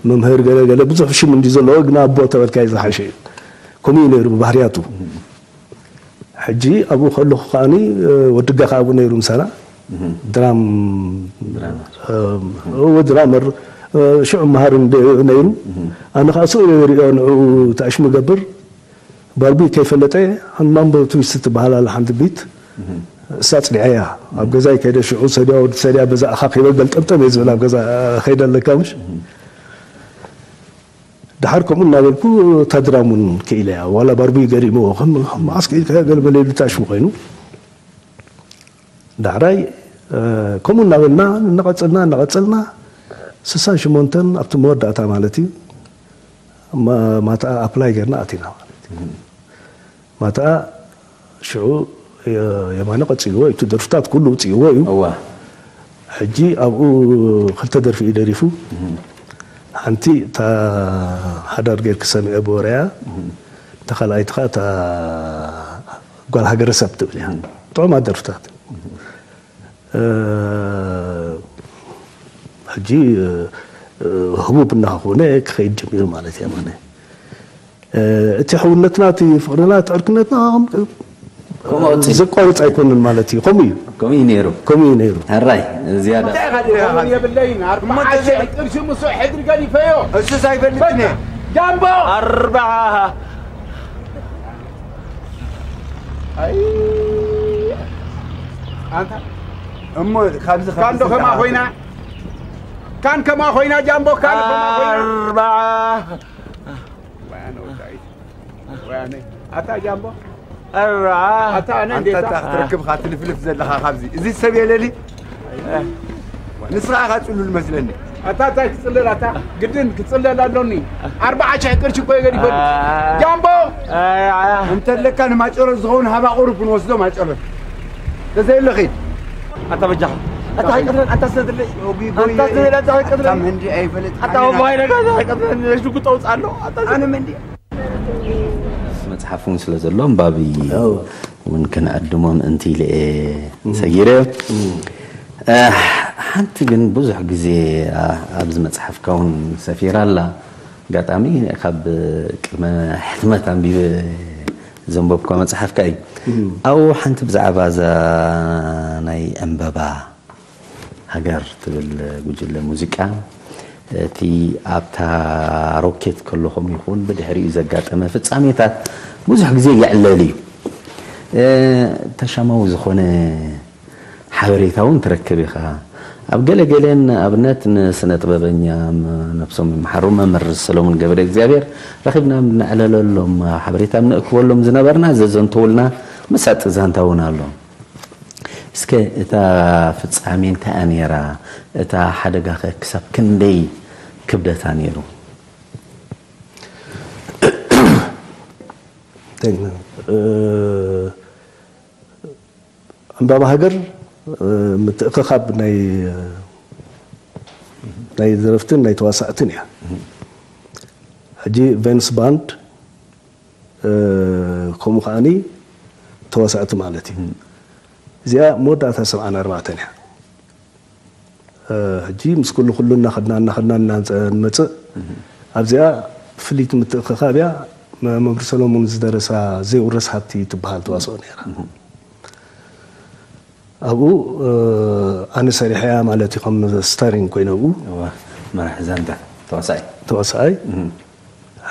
መምህር ገለ ገለ ብዙሕ ሽም እንዲ ዘለዎ፣ ግና ኣቦ ተበልካይ ዝሓሸ እዩ። ከምኡ እዩ ነይሩ ብባህርያቱ። ሕጂ ኣብኡ ከለኹ ከዓኒ፣ እ፣ ወድጋ ከኣ ኣብኡ ነይሩ ምሳና። ድራም፣ ድራመር። እ፣ እዎ፣ ድራመር፣ እ፣ ሽዑ መሃሪ እንደ-፣ ነይሩ። ኣነ ከኣ ስኡ ይሪኦ፣ ንዕኡ ተኣሽሙ ገብር። ባርቢ ከይፈለጠ፣ ማምቦ ትዊስት ትበሃል ኣላ ሓንቲ ቢት። እሳ ኣጽኒዐያ። ኣብ ገዛይ ከይደ ሽዑ ሰድያ፣ ወዲ ሰድያ፣ በዛ ኣኻ ከይበል ገልጠምጠም እየ ዝብል ኣብ ገዛ ከይደ ኣለካ፣ ምሽ? ድሓር ከምኡ እናበልኩ እታ ድራም እውን ክኢለያ። ዋላ ባርቢ ገሪምዎ፣ ከም መዓስ ክኢልካዮ ገለ መለ ኢሉ ተኣሽሙ ኮይኑ። ዳሕራይ፣ እ፣ ከምኡ እናበልና እናቐጸልና፣ እናቐጸልና፣ ስሳን ሸሞንተን ኣብቲ መወዳእታ ማለት እዩ፣ ማ-፣ ማታ ኣፕላይ ጌርና ኣቲና ማለት እዩ። ማታ ሽዑ የ-፣ የማነ ቀጺልዎ እዩ፣ እቲ ደርፍታት ኩሉ ውጽእዎ እዩ። እዋ። ሕጂ ኣብኡ ክልተ ደርፊ እዩ ደሪፉ። ሓንቲ እታ ሓዳር ጌርኪ ሰሚዐ ብወረያ፣ እታ ካልኣይቲ ኸኣ እታ ጓል ሃገረሰብ ትብል እያ። ጥዑማት ደርፍታት። እ፣ ሕጂ፣ እ፣ ህቡብ እናኾነ ክኸይድ ጀሚሩ ማለት እያ። ማነ፣ እ፣ እቲ ሕውነትና፣ እቲ ፍቕርና፣ እቲ ዕርክነትና ከምኡ ቀጺሉ። ዘቋርጽ ኣይኮነን ማለት እዩ። ከምኡ እዩ። ከምኡ እዩ ነይሩ። ከምኡ እዩ ነይሩ። ሕራይ፣ ዝያዳ። የብለይን፣ ኣርባዓ ሽሕ ቅርሺ ምስኡ ሕድሪ ገዲፈዮ። እሱስ ኣይፈልጥን እየ። ጃምቦ! ኣርባዓ። ኣይ፣ ኣንታ እሞ ካብዚ፣ ካብዚ ካን ዶ ከማ ስንት ኮይና? ካን ከማ ኮይና ጃምቦ፣ ካን ከማ ኮይና? ኣርባዓ። ወያነ ወዳኢት። ወያነ። ኣታ ጃምቦ። ኣርባዓ። ኣታ ኣነ ኣንታ እንዴታ? ኣታ ክትረክብ ኻ ትልፍልፍ ዘለኻ ካብዚ። እዚ ሰብ የለሊ? ንስኻ ኢኻ ጽሉል መስለኒ። ኣታ እንታይ ክጽለል ኣታ? ግድን ክጽለል ኣሎኒ። ኣርባዓ ሽሕ ቅርሺ እኮ የገዲፈሉ። ጃምቦ! እንተለካ ንማጨሎት ዝኸውን ሃባ ቁሩብ ክንወስዶ ማጨሎት። ተዘይሎ ኺድ። ኣታ በጃኻ። ኣታ ኣይቀትለን፣ ኣታ ሰድለይ። ኣታ ሰድለይ፣ ኣታ ኣይቀትለን። ኣታ መንዲ ኣይፈለጥ። ኣታ ወባይ ነጋ፣ ኣታ ኣይቀትለን። ሽጉጥ ኣውጽእ ኣሎ። ኣታ ኣነ መንዲ። መጽሓፍ እውን ስለ ዘሎ፣ ኣንባቢ እውን ክንዕድሞ ምእንቲ ኢለ እየ ሰጊረ። እ፣ ሓንቲ ግን ብዙሕ ግዜ፣ ኣ-፣ ኣብዚ መጽሓፍካ እውን ሰፊራ ኣላ። ኣጋጣሚ ካብ ቅድመ ሕትመት ኣንቢበ ዘንበብኳ መጽሓፍካ እዩ። ኣብኡ ሓንቲ ብዛዕባ እዛ ናይ ዕምበባ ሃገር ትብል ጉጅለ ሙዚቃ፣ እቲ ኣብታ ሮኬት ከለኹም ይኹን ብድሕሪኡ ዘጋጠመ ፍጻሜታት ብዙሕ ግዜ ይዕለል እዩ። እ፣ ተሻማዊ ዝኾነ ሓበሬታ እውን ትረክብ ኢኻ። ኣብ ገለ ገለን፣ ንኣብነት፣ ንስነ ጥበበኛ፣ ም-፣ ነብሶም ይምሓሩ፣ መምህር ሰሎሞን ገብረ እግዚኣብሔር ረኺብና ነዕለለሎም፣ ሓበሬታ ንእክበሎም ዝነበርና ዘዘንተውልና መሳጢ ዛንታ እውን ኣሎ። እስከ እታ ፍጻሜ እንታይ እያ ነይራ? እታ ሓደጋኸ ክሳብ ክንደይ ክብደታ ነይሩ? እ፣ ዕምባባ ሃገር፣ እ፣ ምትእኽኻብ ናይ፣ ናይ ደረፍትን ናይ ተዋሳእትን እያ። ሕጂ ቬንስ ባንድ፣ እ፣ ከምኡ ከዓኒ ተዋሳእቲ ማለት እዩ። እዚኣ መወዳእታ ሰብዓን ኣርባዕተን እያ። እ፣ ሕጂ ምስ ኩሉ ኩሉ እናኸድና፣ እናኸድና፣ እናንጸ-፣ ንመጽእ። ኣብዚኣ ፍልይቲ ምትእኽኻብ እያ። መ-፣ መምህር ሰሎሞን ዝደረሳ ዘይውረስ ሃብቲ ትበሃል ተዋስኦ ነይራ። ኣብኡ፣ እ፣ ኣነ ሰሪሐያ ማለት እዩ፣ ከም ስታሪንግ ኮይነ ኣብኡ። እዋ፣ መራሒ ዛንታ፣ ተዋሳኣይ። ተዋሳኣይ። እም።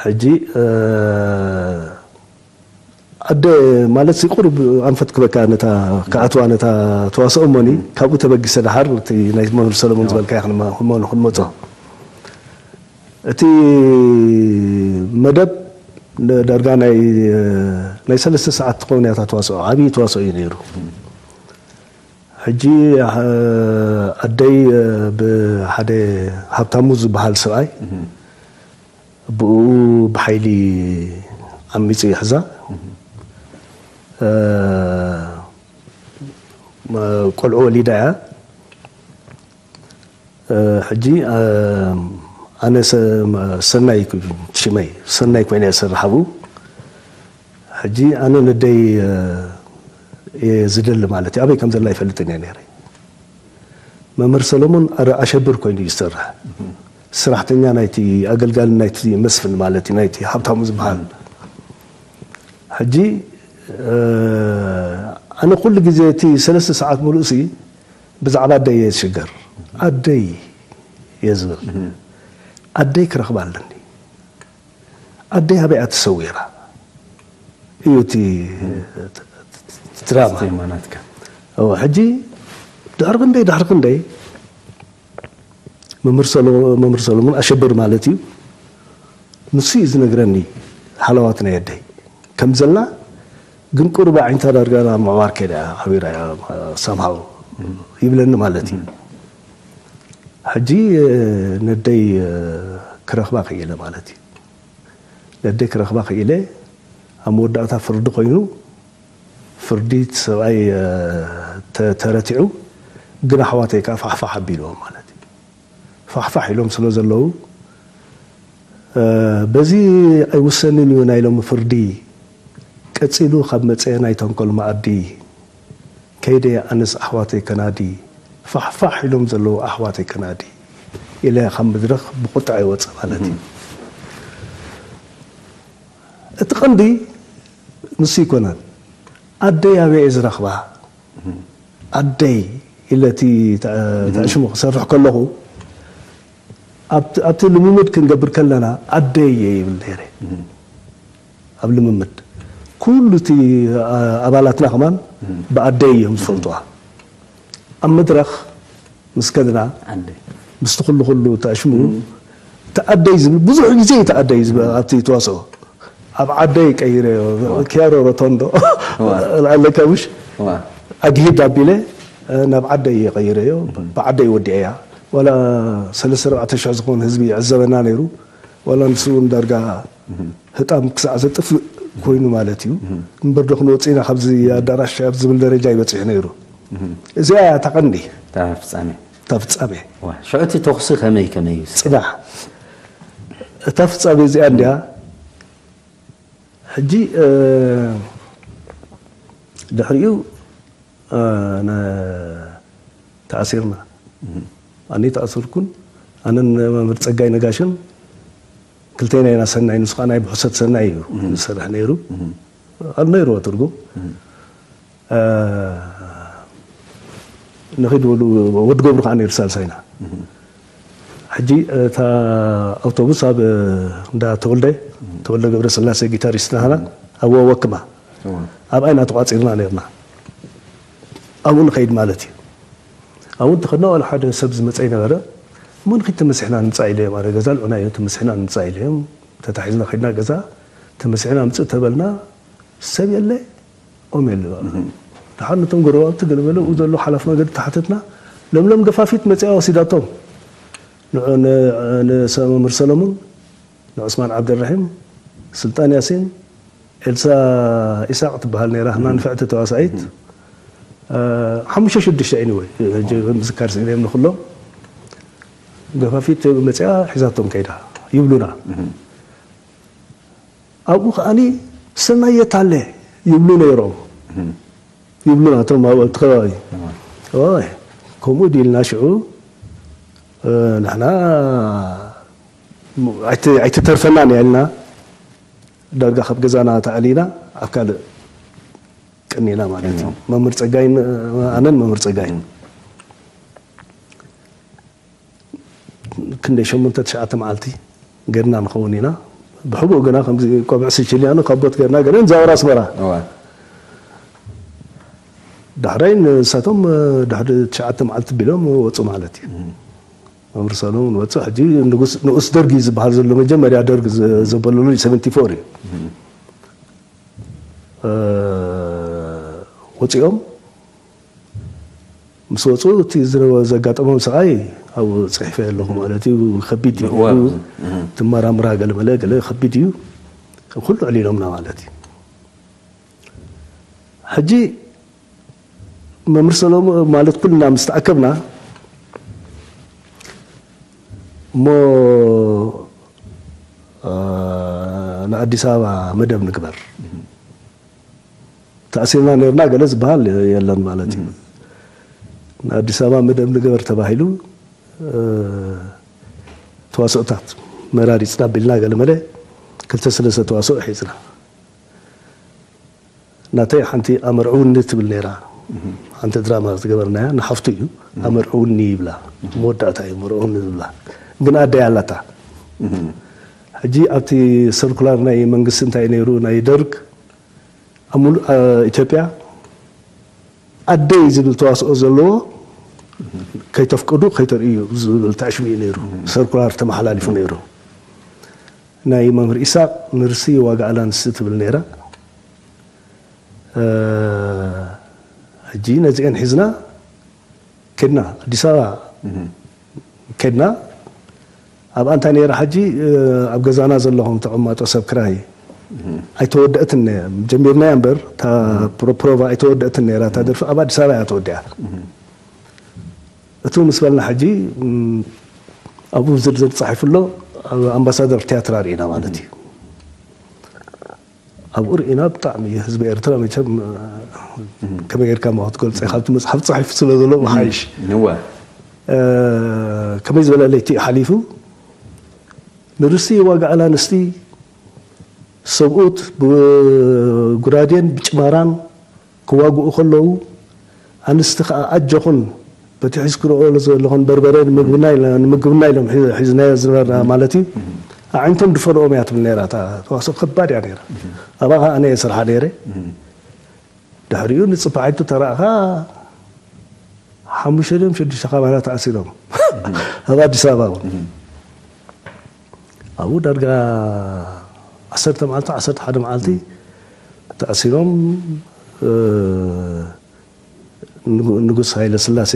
ሕጂ፣ እ፣ ኣደ ማለት ሲ ቁሩብ ኣንፈት ክበካ ነታ፣ ክኣትዋ ነታ ተዋስኦ እሞኒ፣ እም። ካብኡ ተበጊሰ ደሓር እቲ ናይ መምህር ሰሎሞን እዋ። ዝበልካዮ ክንመ-፣ ክንመ-፣ ክንመጾ። እቲ መደብ ዳርጋ ናይ፣ ናይ ሰለስተ ሰዓት ትኸውን እያ እታ ተዋስኦ። ዓብዪ ተዋስኦ እዩ ነይሩ። ሕጂ፣ ኣደይ ብሓደ ሃብታሙ ዝበሃል ሰብኣይ ብኡ ብሓይሊ ዓሚጹ ይሕዛ። ቆልዑ ወሊዳ እያ። እ፣ ሕጂ፣ እ፣ ኣነ ሰ-፣ መ-፣ ሰናይ ኩ-፣ ሽመይ ሰናይ ኮይነ እየ ዝሰርሕ ኣብኡ። ሕጂ ኣነ ነደይ፣ እ፣ እየ ዝደሊ ማለት እዩ። ኣበይ ከም ዘላ ኣይፈልጥን እየ ነይረ። መምህር ሰሎሞን ኣረ ኣሸብር ኮይኑ እዩ ዝሰርሕ። ሰራሕተኛ ናይቲ ኣገልጋሊ ናይቲ መስፍን ማለት እዩ፣ ናይቲ ሃብታሙ ዝበሃል። ሕጂ ኣነ ኩሉ ግዜ እቲ ሰለስተ ሰዓት ሙሉእ ሲ ብዛዕባ ኣደይ እየ ዝሽገር። ኣደይ እየ ዝብል። ኣደይ ክረኽባ ኣለኒ። ኣደይ ኣበይ እያ ተሰዊራ እዩ እቲ ድራማ። ዜማናትካ ሕጂ ድሕሪ ክንደይ ድሕሪ ክንደይ መምህር ሰሎሞን ኣሸብር ማለት እዩ፣ ንሱ እዩ ዝነግረኒ። ሓለዋት ናይ ኣደይ ከም ዘላ ግን ቁሩብ ዓይነታ ዳርጋ ናብ ምዕባር ከይዳ እያ፣ ሓቢራ እያ ሳምሃው ይብለኒ ማለት እዩ። ሕጂ ነደይ ክረኽባ ክኢለ ማለት እዩ። ነደይ ክረኽባ ክኢለ ኣብ መወዳእታ ፍርዲ ኮይኑ፣ ፍርዲ እቲ ሰብኣይ ተረቲዑ፣ ግን ኣሕዋተይ ከዓ ፋሕፋሕ ኣቢልዎም ማለት እዩ። ፋሕፋሕ ኢሎም ስለ ዘለዉ በዚ ኣይውሰንን እዩ ናይ ሎሚ ፍርዲ። ቀፂሉ ካብ መፀ ናይ ተንኮል መኣዲ ከይደ ኣነስ ኣሕዋተይ ከናዲ፣ ፋሕፋሕ ኢሎም ዘለዉ ኣሕዋተይ ከናዲ ኢለ ካብ መድረኽ ብቁጥዐ ይወፅእ ማለት እዩ። እቲ ቀንዲ ንሱ ይኮነን። ኣደይ ኣበይ እየ ዝረኽባ? ኣደይ ኢለ እቲ ተዕሽሙ ክሰርሕ ከለኹ ኣብቲ ልምምድ ክንገብር ከለና ኣደይ እየ ይብል ነይረ። ኣብ ልምምድ ኩሉ እቲ ኣባላትና ከማን ብኣደይ እዮም ዝፈልጥዋ። ኣብ መድረኽ ምስ ከድና ምስቲ ኩሉ ኩሉ ተዕሽሙ ተኣደይ ዝብል ብዙሕ ግዜ እዩ ተኣደይ ዝብል ኣብቲ ተዋስኦ ኣብ ዓደይ ቀይረዮ። ኪያሮ ሮቶንዶ ኣለካ ምሽ ኣግሂድ ኣቢለ ናብ ዓደይ እየ ቀይረዮ። ብዓደይ ወዲአያ ዋላ ሰለስተ ኣርባዕተ ሽሕ ዝኾን ህዝቢ ይዕዘበና ነይሩ። ዋላ ንሱ እውን ዳርጋ ህጣም ክሳዕ ዘጥፍእ ኮይኑ ማለት እዩ። እምበር ዶ ክንወፅእ ኢና ካብዚ ኣዳራሽ ኣብ ዝብል ደረጃ ይበፅሕ ነይሩ። እዚኣ እያ እታ ቀንዲ እታ ፍፃሜ። እታ ፍፃሜ። ዋ፣ ሽዑ እቲ ተኹሲ ከመይ ከመይ እዩ? ፅናሕ እታ ፍፃሜ እዚኣ እንዲያ። ሕጂ ድሕሪኡ ተኣሲርና። ኣነ ተኣሰርኩን ኣነን መምህር ፀጋይ ነጋሽን ክልቴና ኢና ሰናይ፣ ንሱ ከዓ ናይ ብሕሰት ሰናይ እዩ ዝሰርሕ ነይሩ። ኣሉ ነይርዎ ትርጉም። ንኺድ በሉ፣ ወዲ ገብሩ ከዓ ነይሩ ሳልሳይና። ሕጂ እታ ኣውቶቡስ ኣብ እንዳ ተወልደ፣ ተወልደ ገብረስላሴ ጊታሪስት ናህና ኣብ ወክማ ኣብኣ ኢና ተቋፂርና ነርና። ኣብኡ ንኸይድ ማለት እዩ። ኣብኡ እንተኸድና ዋላ ሓደ ሰብ ዝመፀ ይነበረ። እሞ ንኺድ ተመሲሕና ንምፃእ ኢለ እዮም ኣረ ገዛ ልዑና እዮም ተመሲሕና ንምፃእ ኢለ እዮም ተታሒዝና ከድና ገዛ ተመሲሕና ምፅእ ተበልና ሰብ የለ ኦም የለ። ደሓር ነቶም ጎረባብቲ ገለ በለ ኡ ዘሎ ሓላፍ መገዲ ተሓተትና። ለምለም ገፋፊት መፅያ ወሲዳቶም ንመምህር ሰለሙን ንዑስማን ዓብደልረሒም፣ ስልጣን ያሲን፣ ኤልሳ ኢሳቕ ትበሃል ነይራ፣ ህና ንፍዕቲ ተዋሳኢት። ሓሙሽተ ሽዱሽተ anyway፣ ሕጂ ምዝካር ስኢነ እዮም ንኹሎም። ገፋፊት መፅያ ሒዛቶም ከይዳ ይብሉና። ኣብኡ ከዓኒ ሰናይ የት ኣለ ይብሉ ነይሮም። ይብሉና እቶም ኣብኡ እቲ ከባቢ። ኦይ፣ ከምኡ ድልና ሽዑ ንሕና ኣይትተርፈናን እያ ኢልና ዳርጋ ካብ ገዛና ተኣሊና ኣብ ካልእ ቀኒና ማለት እዩ። መምህር ፀጋይን ኣነን መምህር ፀጋይን ክንደይ ሸሞንተ ትሽዓተ መዓልቲ ገድና ንኸውን ኢና። ብሕቡእ ግና ከምዚ ቆብዕ ሲቺልያኖ ካብ ቦት ገድና ገለ ንዛወር ኣስመራ። ዳሕራይ ንሳቶም ድሕሪ ትሽዓተ መዓልቲ ቢሎም ወፁ ማለት እዩ። መምህር ሰሎሙን ወፁ። ሕጂ ንጉስ ንኡስ ደርግ እዩ ዝበሃል ዘሎ መጀመርያ ደርግ ዘበለሉ ሰቨንቲ ፎር እዩ። ወፂኦም ምስ ወፁ እቲ ዘጋጠሞም ስቓይ ኣብኡ ፅሒፈ ኣለኹ ማለት እዩ። ከቢድ እዩ። ትመራምራ ገለመለ ገለ ከቢድ እዩ። ኩሉ ዕሊሎምና ማለት እዩ። ሕጂ መምህር ሰሎሞን ማለት ኩልና ምስ ተኣከብና እሞ ንኣዲስ ኣበባ መደብ ንግበር። ተኣሲርና ነርና ገለ ዝበሃል የለን ማለት እዩ። ንኣዲስ ኣበባ መደብ ንግበር ተባሂሉ እቲ ተዋስኦታት መራሪፅና ቢልና ገለመለ ክልተ ሰለስተ ተዋስኦ ሒዝና። ናተይ ሓንቲ ኣመርዕውኒ ትብል ነይራ። ሓንቲ ድራማ ዝገበርናያ ንሓፍቱ እዩ። ኣመርዕውኒ ይብላ። መወዳእታ እዩ መርዕውኒ ዝብላ። ግን ኣደይ ኣላታ። ሕጂ ኣብቲ ሰርኩላር ናይ መንግስቲ እንታይ ነይሩ፣ ናይ ደርግ ኣብ ሙሉእ፣ እ፣ ኢትዮጵያ ኣደይ ዝብል ተዋስኦ ዘለዎ ከይተፍቅዱ ከይተርእዩ ዝብል ታሽሙ እዩ ነይሩ። ሰርኩላር ተመሓላሊፉ ነይሩ። ናይ መምህር ኢሳቅ ንርሲ ዋጋ ኣላንስ ትብል ነይራ። እ፣ ሕጂ ነዚአን ሒዝና ከድና ኣዲስ ኣበባ ከድና። ኣብኣ እንታይ ነይራ ሕጂ፣ እ፣ ኣብ ገዛና ዘለኹም ተቐማጦ ሰብ ክራይ ኣይተወደአትን ነያ። ጀሚርናያ እምበር፣ እታ ፕሮ-፣ ፕሮቫ ኣይተወደአትን ነይራ። እታ ደርፊ ኣብ ኣዲስ ኣበባ እያ ተወዲኣ። እቱ ምስ በልና ሕጂ፣ እም፣ ኣብኡ ዝርዝር ተጻሒፉ ኣሎ። ኣብ ኣምባሳደር ቲያትር ኣርእና ማለት እዩ። ኣብኡ ርኢና ብጣዕሚ ህዝቢ ኤርትራ መቸም፣ እ፣ ከመይ ጌርካ እሞ ክትገልጾ ኢኻ? ኣብቲ መጽሓፍ ተጻሒፉ ስለ ዘሎ ምሓይሽ። እወ። እ፣ ከመይ ዝበለ ለይቲ እዩ ሓሊፉ። ንርሲ ዋጋ ኣላንስቲ ሰብኡት ብጉራዴን ብጭማራን ክዋግኡ ከለዉ፣ ኣንስቲ ከኣ ኣጆኹን በቲ ሒዝክንኦ ዘለኹን በርበረ ንምግብና ኢለ-፣ ንምግብና ኢሎም ሒ-፣ ሒዝናዮ ዝነበርና ማለት እዩ። ኣዒንቶም ድፈንኦም እያ ትብል ነይራ። እታ ተዋስኦ ከባድ እያ ነይራ። ኣብኣ ከኣ ኣነ እየ ስርሓ ነይረ። ድሕሪኡ ንጽባሒቱ ተራእኻ ሓሙሽተ ድዮም ሽዱሽተ ካባና ተኣሲሮም ኣብ ኣዲስ ኣበባ እውን። ኣብኡ ዳርጋ ዓሰርተ መዓልቲ፣ ዓሰርተ ሓደ መዓልቲ ተኣሲሮም፣ እ፣ ንጉ-፣ ንጉስ ሃይለ ስላሴ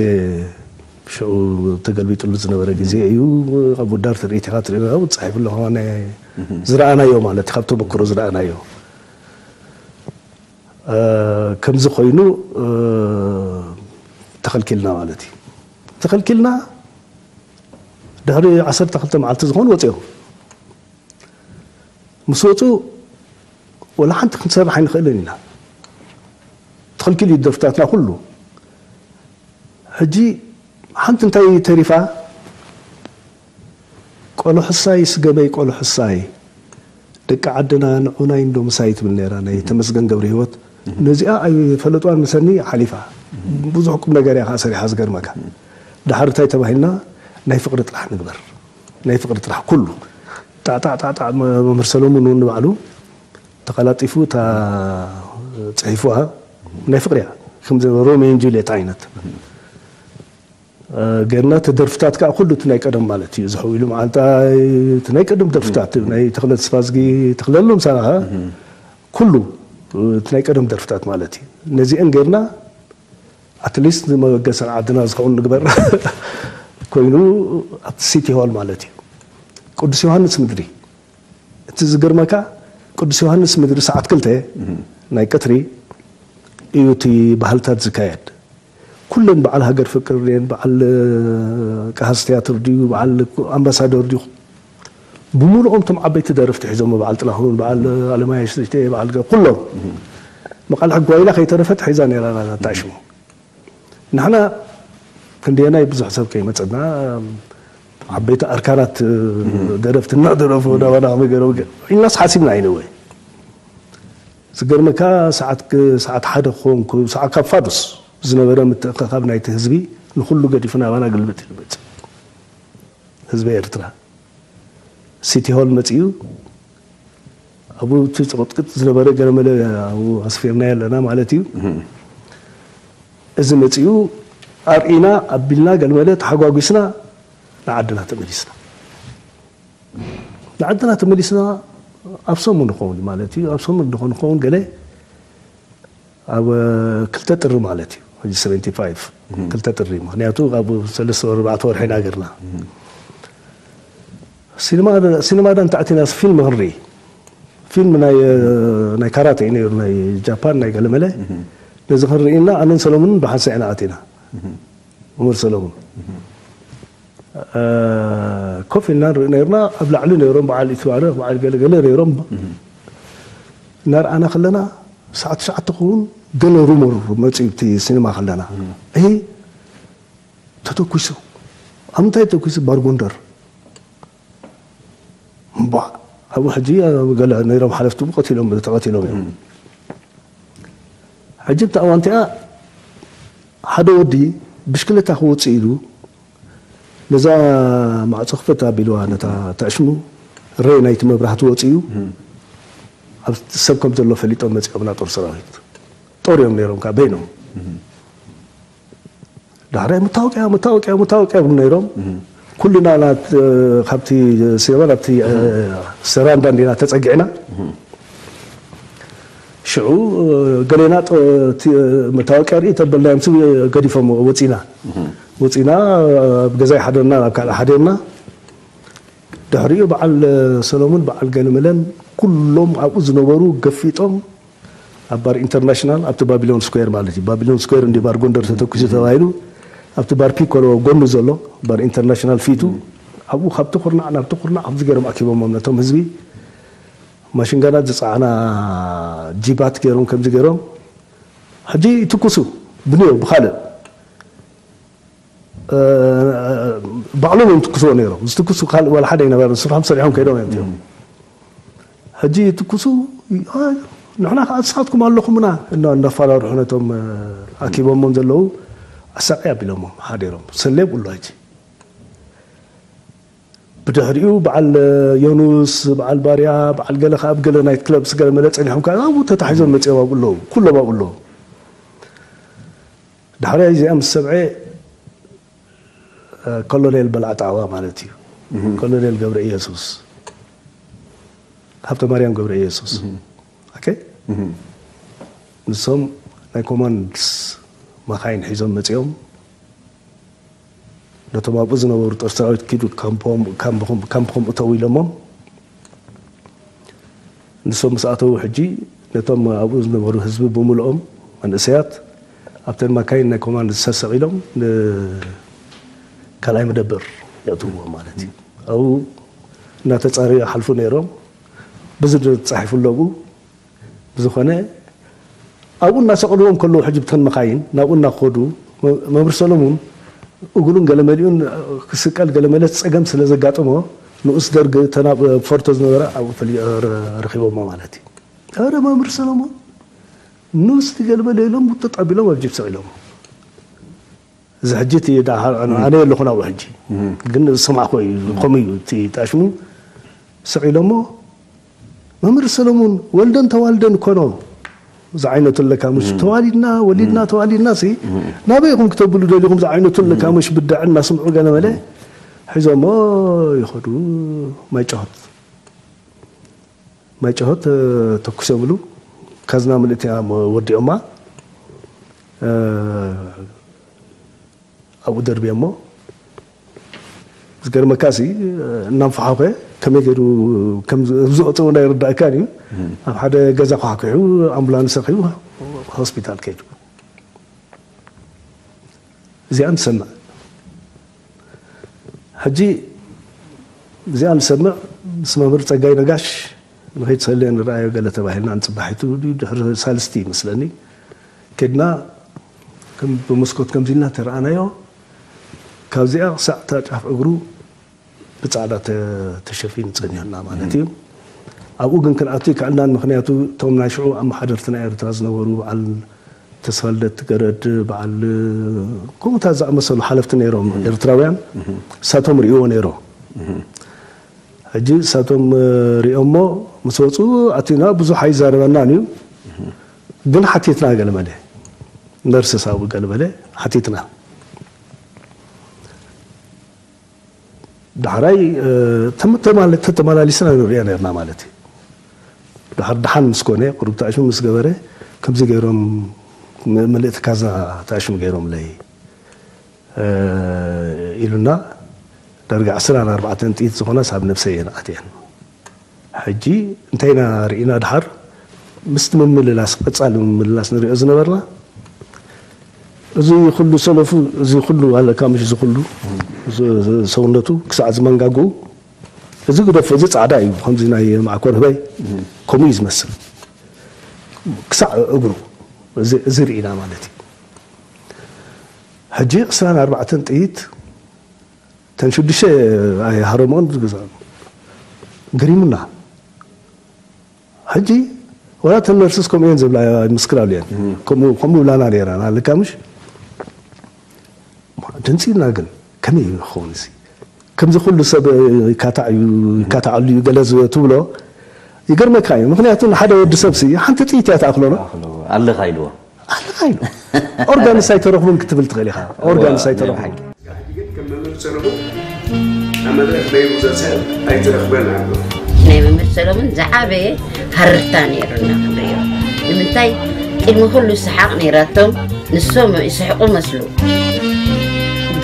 ሽዑ ተገልቢጥሉ ዝነበረ ግዜ እዩ። ኣብ ውዳር ትርኢት ኢኻ ትርኢ፣ ኣብኡ ተጻሒፉ ኣሎ፣ ከማን ናይ ዝረኣናዮ ማለት እዩ፣ ካብ ተመክሮ ዝረኣናዮ። እ፣ ከምዚ ኮይኑ፣ እ፣ ተኸልኪልና ማለት እዩ። ተኸልኪልና ድሕሪ ዓሰርተ ክልተ መዓልቲ ዝኾኑ ወፂኦም። ምስ ወፁ ወላ ሓንቲ ክንሰርሕ ኣይንኽእልን ኢና። ተኸልኪሉ እዩ ደርፍታትና ኩሉ። ሕጂ ሓንቲ እንታይ ተሪፋ? ቆሎ ሕሳይ ስገመይ ቆሎ ሕሳይ፣ ደቂ ዓድና ንዑናይ እንዶ ምሳይ ትብል ነይራ ናይ ተመስገን ገብረ ህይወት። ነዚኣ ኣይፈለጥዋን ምሰኒ ሓሊፋ። ብዙሕ ቁም ነገር እያ ከኣ ሰሪሓ ዝገርመካ። ድሓር እንታይ ተባሂልና? ናይ ፍቕሪ ጥራሕ ንግበር። ናይ ፍቕሪ ጥራሕ ኩሉ። ጣዕጣዕ ጣዕጣዕ መ-፣ መምህር ሰለሙን እውን ንባዕሉ ተቐላጢፉ እታ ጽሒፉዋ ናይ ፍቕሪ እያ። ከምዚ ሮሜዮ ን ጁልየት ዓይነት። እ፣ ጌርና እቲ ደርፍታት ከኣ ኩሉ እቲ ናይ ቀደም ማለት እዩ። ዝሕውሉ መዓልታይ፣ እቲ ናይ ቀደም ደርፍታት፣ ናይ ተኽለ ተስፋዝጊ፣ ተኽለ ኣለምሳና፣ ኩሉ፣ እ፣ እቲ ናይ ቀደም ደርፍታት ማለት እዩ። ነዚአን ጌርና ኣትሊስት ንመበገሲ ዓድና ዝኸውን ንግበር ኮይኑ ኣብቲ ሲቲ ሆል ማለት እዩ። ቅዱስ ዮሃንስ ምድሪ። እቲ ዝገርመካ ቅዱስ ዮሃንስ ምድሪ ሰዓት ክልተ ናይ ቀትሪ እዩ እቲ ባህልታት ዝካየድ። ኩለን በዓል ሃገር ፍቅር ድየን፣ በዓል፣ እ፣ ቀሃስ ትያትር ድዩ፣ በዓል ኣምባሳደር ድዩ፣ ብምሉኦም እቶም ዓበይቲ ደረፍቲ ሒዞሞ፣ በዓል ጥላሁን፣ በዓል ኣለማየሽ ዘሽተ፣ በዓል ገ-፣ ኩሎም። መቃልሕ ጓይላ ከይተረፈት ሒዛ ነይራ ናታ ሽሙ። ንሕና ክንደየናይ ብዙሕ ሰብ ከይመጸና፣ ዓበይቲ ኣርካናት ደረፍቲ እናደረፉ ናባና ከመይ ገይሮም ገ-፣ ኢልናስ ሓሲብና ኣይነወ። ዝገርመካ ሰዓት ክ-፣ ሰዓት ሓደ ክኸውን፣ ሰዓት ካብ ፋዱስ ዝነበረ ምትእኽኻብ ናይቲ ህዝቢ ንኹሉ ገዲፉ ናባና ግልብጥ ኢሉ መጸ። ህዝቢ ኤርትራ። ሲቲ ሆል መጺኡ፣ ኣብኡ እቲ ጽቕጥቅጥ ዝነበረ ገለመለ ኣብኡ ኣስፊርናዮ ኣለና ማለት እዩ። እዚ መጺኡ ኣርኢና፣ ኣቢልና፣ ገለመለ ተሓጓጒስና ንዓድና ተመሊስና። ንዓድና ተመሊስና ኣብ ሰሙን ይኸውን ማለት እዩ። ኣብ ሰሙን ድኾን ክኸውን ገለ ኣብ ክልተ ጥሪ ማለት እዩ። ሕጂ ሰቨንቲ ፋይቭ ክልተ ጥሪ፣ ምኽንያቱ ኣብ ሰለስተ ወር፣ ኣርባዕተ ወርሒ ኢና ገርና። ሲኒማ፣ ሲኒማ ዳ እንተኣቲና ፊልም ክንርኢ፣ ፊልም ናይ፣ ናይ ካራተ እዩ ነይሩ፣ ናይ ጃፓን፣ ናይ ገለመለ። ነዚ ክንርኢ ኢልና ኣነን ሰለሙንን ብሓንሳእ ኢና ኣቲና። መምህር ሰለሙን። እ፣ ኮፍ ኢልና ንርኢ ነርና፣ ኣብ ላዕሊ ነይሮም በዓል ኢትባረኽ፣ በዓል ገለገለ ነይሮም። እናርኣና ከለና ሰዓት ትሽዓተ ክኸውን ገለ ሩሞር መጺኡ፣ እቲ ሲኒማ ከለና። እሂ፣ ተተኩሱ። ኣብ ምንታይ ተተኩሱ? ባር ጎንደር። እምቧዕ፣ ኣብኡ ሕጂ ገለ ነይሮም ሓለፍቲ፣ ብኡ ቀቲሎም፣ ተቐቲሎም እዮም። ሕጂ ኣብታ እዋን እቲኣ ሓደ ወዲ ብሽክለታ ክወፅእ ኢሉ ነዛ ማዕፆ ክፈት ኣቢልዋ፣ ነታ ተዕሽሙ ሬ ናይቲ መብራህቲ ወፂኡ፣ ኣብ ሰብ ከም ዘሎ ፈሊጦም መፂኦም ናጦር ሰራዊት። ጦር እዮም ነይሮም፣ ካብ በይኖም። ዳሕራይ መታወቅያ፣ መታወቅያ፣ መታወቅያ ይብሉ ነይሮም። ኩልና ናት-፣ ካብቲ ሲነማ ናብቲ ሰራንዳ እንዲና ተጸጊዕና። ሽዑ ገሌና ጦ-፣ እቲ መታወቅያ ርኢ ተበልናዮም፣ ሲ ገዲፎም ወጺና። ወጺና፣ ኣብ ገዛይ ሓደርና፣ ናብ ካልእ ሓደርና። ድሕሪኡ በዓል ሰሎሙን በዓል ገለመለን ኩሎም ኣብኡ ዝነበሩ ገፊጦም ኣብ ባር ኢንተርናሽናል፣ ኣብቲ ባቢሎን ስኩዌር ማለት እዩ። ባቢሎን ስኩዌር እንዲ ባር ጎንደር ተተኩሱ ተባሂሉ፣ ኣብቲ ባር ፒኮሎ ጎኑ ዘሎ ባር ኢንተርናሽናል ፊቱ፣ ኣብኡ ካብቲ ኩርናዕ ናብቲ ኩርናዕ ከምዚ ገይሮም ኣኪቦሞም ነቶም ህዝቢ። ማሽንጋናት ዝጸዓና ጂባት ገይሮም ከምዚ ገይሮም። ሕጂ ይትኩሱ ብንዮ ብኻልእ እ፣ ባዕሎም እዮም ትኩስዎ ነይሮም። ዝትኩሱ ካልእ ዋላ ሓደ ኣይነበረን። ስርሖም ሰሪሖም ከይዶም እዮም እቲኦም። ሕጂ ትኩሱ፣ እ፣ ንሕና ከዓ ንስኻትኩም ኣለኹምና እና-፣ እናፈራርሑ ነቶም፣ እ፣ ኣኪቦሞም ዘለዉ ኣሳቂ ኣቢሎሞም ሓዲሮም። ሰሌ ብሎ ሕጂ። ብድሕሪኡ በዓል ዮኑስ፣ በዓል ባርያ፣ በዓል ገለ ከዓ ኣብ ገለ ናይት ክለብ ስገለ መለ ጸኒሖም ከዓ ኣብኡ ተታሒዞም መጺኦም ኣብኡ ኣለዉ። ኩሎም ኣብኡ ኣለዉ። ዳሕራይ እዚኣ ምስ ሰምዐ፣ እ፣ ኮሎኔል በላዕ ጣዕዋ ማለት እዩ። ኮሎኔል ገብረ ኢየሱስ፣ ሃብተ ማርያም ገብረ ኢየሱስ። ኦኬ? ንሶም ናይ ኮማንድስ መኻይን ሒዞም መጺኦም፣ ነቶም ኣብኡ ዝነበሩ ጦር ሰራዊት፣ "ኪዱ ካምፖም-፣ ካምፕኹም፣ ካምፕኹም እተዉ" ኢሎሞም። ንሶም ምስ ኣተዉ፣ ሕጂ ነቶም ኣብኡ ዝነበሩ ህዝቢ ብምልኦም፣ መንእሰያት፣ ኣብተን መካይን ናይ ኮማንድ ሰሰቒሎም ንካልኣይ መደበር የእትውዎም ማለት እዩ። ኣብኡ እናተጻረዩ ይሓልፉ ነይሮም። ብዙ ተጻሒፉ ኣሎ ኣብኡ። ብዝኾነ፣ ኣብኡ እናሰቐልዎም ከለዉ፣ ሕጂ ብተን መኻይን ናብኡ እናኸዱ፣ መ-፣ መምህር ሰሎሙን እግሩን ገለመሊኡን ክስቀል፣ ገለመለ ጸገም ስለ ዘጋጠሞ፣ ንኡስ ደርግ ተናብ ፎርቶ ዝነበረ ኣብኡ ፈሊ-፣ ረ-፣ ረኺቦሞ ማለት እዩ። ኧረ መምህር ሰሎሙን፣ ንኡስ ገለመለ ኢሎም፣ ውጥጥ ኣቢሎም ኣብ ጂፕ ሰቒሎም። እዚ ሕጂ እቲ ደሓር ኣነ፣ ኣነ የለኹን ኣብኡ ሕጂ። ግን ዝሰማዕኩ እዩ፣ ከምኡ እዩ እቲ ጣሽሙ ስቕ ኢሎሞ፣ "መምህር ሰለሙን፣ ወልደን ተዋልደን እኮ ነው ዝዓይነቱ ኣለካ፣ ምሽ ተዋሊድና፣ ወሊድና፣ ተዋሊድና ሲ ናበይ ኢኹም ክተብሉ ደሊኹም ዝዓይነቱ ኣለካ፣ ምሽ ብዳዕ እናስምዑ" ገለ መለ ሒዞሞ ይኸዱ። ማይ ጨሆት፣ ማይ ጨሆት፣ እ፣ ተኩሶምሉ። ካዝና ምልእቲ እያ ወዲኦማ። እ፣ ኣብኡ ደርብዮሞ። ዝገርመካሲ፣ እናንፈሓኸ ከመይ ገይሩ ከም ዝ-፣ ዝወፀ እውን ኣይርዳእካን እዩ። ኣብ ሓደ ገዛ ኳሕኩሑ፣ ኣምቡላንስ ረኺቡ ሆስፒታል ከይዱ። እዚኣ ንሰምዕ። ሕጂ እዚኣ ንሰምዕ፣ ምስ መምህር ጸጋይ ነጋሽ ንኸይድ ሰሌ ንረኣዮ ገለ ተባሂልና፣ ንጽባሒቱ ድዩ ድሕሪ ሳልስቲ ይመስለኒ፣ ከድና ከም ብመስኮት ከምዚ ኢልና ተረኣናዮ። ካብዚኣ ክሳዕ እታ ጫፍ እግሩ ብጻዕዳ ተ-፣ ተሸፊኑ ጸኒሑና ማለት እዩ። ኣብኡ ግን ክንኣቱ ይከኣልናን፣ ምኽንያቱ እቶም ናይ ሽዑ ኣመሓደርቲ ናይ ኤርትራ ዝነበሩ በዓል ተስፋልደት ገረድ፣ በዓል ከምኡታት ዝኣመሰሉ ሓለፍቲ ነይሮም፣ ኤርትራውያን፣ እሳቶም ርእይዎ ነይሮም። ሕጂ እሳቶም ርእዮሞ ምስ ወፁ፣ ኣቲና ብዙሕ ኣይዛረበናን እዩ፣ ግን ሓቲትና ገለመለ፣ ነርሰስ ኣብኡ ገለመለ ሓቲትና። ዳሕራይ፣ እ፣ ተም-፣ ተማለ-፣ ተተመላሊስና ንሪኦ ነርና ማለት እዩ። ዳሕር ደሓን ምስ ኮነ፣ ቁሩብ ተኣሽሙ ምስ ገበረ፣ ከምዚ ገይሮም ም-፣ ምልእቲ ካዝና ተኣሽሙ ገይሮምለይ፣ እ፣ ኢሉና። ዳርጋ ዕስራን ኣርባዕተን ጥይት ዝኾናስ ኣብ ነብሰይ እየን ኣትየን። ሕጂ እንታይ ኢና ርኢና ድሓር? ምስቲ ምምልላስ፣ ቀጻሊ ምምልላስ ንሪኦ ዝነበርና፣ እዚ ኩሉ ሰለፉ፣ እዚ ኩሉ ኣለካ ምሽ፣ እዚ ኩሉ፣ እዚ ሰውነቱ ክሳዕ እዚ መንጋግኡ፣ እዚ ግደፎ፣ እዚ ጻዕዳ እዩ፣ ከምዚ ናይ ማዕኮር ህበይ፣ ከምኡ እዩ ዝመስል። ክሳዕ እግሩ፣ እዚ፣ እዚ ርኢና ማለት እዩ። ሕጂ ዕስራን ኣርባዕተን ጥይት፣ እተን ሽዱሽተ ኣይሃረምኦን ዝገዝኦም። ገሪሙና። ሕጂ ወላ እተን ነርስስ ከምኡ እየን ዝብላ ይምስክራሉ እየን። ከምኡ ከምኡ ይብላና ነይረን ኣለካ ምሽ? ድንፂ ኢልና ግን ከመይ እዩ ክኸውን እዚ? ከምዚ ኩሉ ሰብ ይካታዕ እዩ፣ ይካታዓሉ እዩ ገለ ዝ- ትብሎ ይገርመካ እዩ። ምክንያቱ ንሓደ ወዲ ሰብ ሲ ሓንቲ ጥይት እያ ትኣክሎ ነው። ኣለኻ ኢልዎ። ኣለኻ ኢሉ ኦርጋንስ ኣይተረኽቡን ክትብል ትኽእል ኢኻ። ኦርጋንስ ኣይተረኽቡን። ግን ከም መምህር ሰለሙን ኣብ መድረኽ ደይቡ ዘሰል ኣይትረኽበን ኣሎ። ናይ መምህር ሰለሙን ዝዓበየ ሃርታ ነይሩና ክንሪኦ። ንምንታይ ቅድሚ ኩሉ ሰሓቕ ነይራቶም፣ ንሶም ይስሕቑ መስሉ።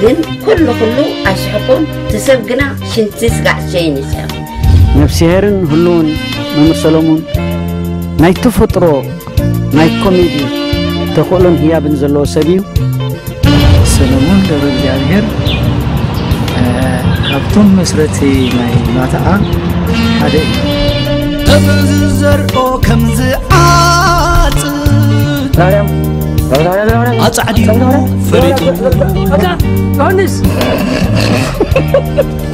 ግን ኩሉ ኩሉ ኣይስሕቁን፣ እቲ ሰብ ግና ሽንቲ ስጋዕ ሸይን ይስሕቕ። ነፍስሄርን ህሉውን መምህር ሰለሙን ናይ ተፈጥሮ ናይ ኮሜዲ ተኽእሎን ህያብን ዘለዎ ሰብ እዩ። ሰለሞን ገብረ እግዚኣብሔር ካብቶም መስረቲ ናይ ማታኣ ሓደ እዩ። ተበዝዘርኦ ከምዚ ዓጽ ኣጻዕዲኡ ፈሊጡ ዮሃንስ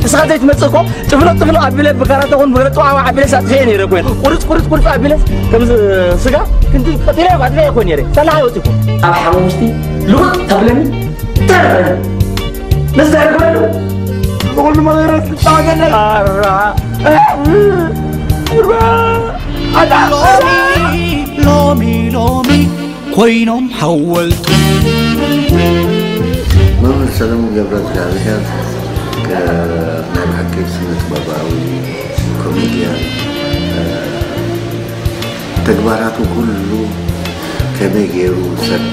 እስኻ ዘይትመጽእ እኮ ጥፍሎ ጥፍሎ ኣቢለ ብካራተ ኹን ብገለ ጥዋዋ ኣቢለ ሳጥፍኤ ነይረ ኮይን ቁርጽ ቁርጽ ቁርጽ ኣቢለ ከምዚ ስጋ ክንዲ ቀጢለ ኣጥፍኤ ኮን ነይረ ሰላሓ ወፂኹ ኣብ ሓሙሽቲ ልውጥ ተብለኒ ተረፈኒ ነዚ ዳርጎ በሉ ብኹሉ መሬረት ትጣወቀለ ኣራ ሎሚ ሎሚ ኮይኖም ሓወልቱ መምህር ሰለሙን ገብረ እግዚኣብሔር ናይ ብሓቂ ስነ ጥበባዊ ኮሜድያን ተግባራቱ ኩሉ ከመይ ገይሩ ሰብ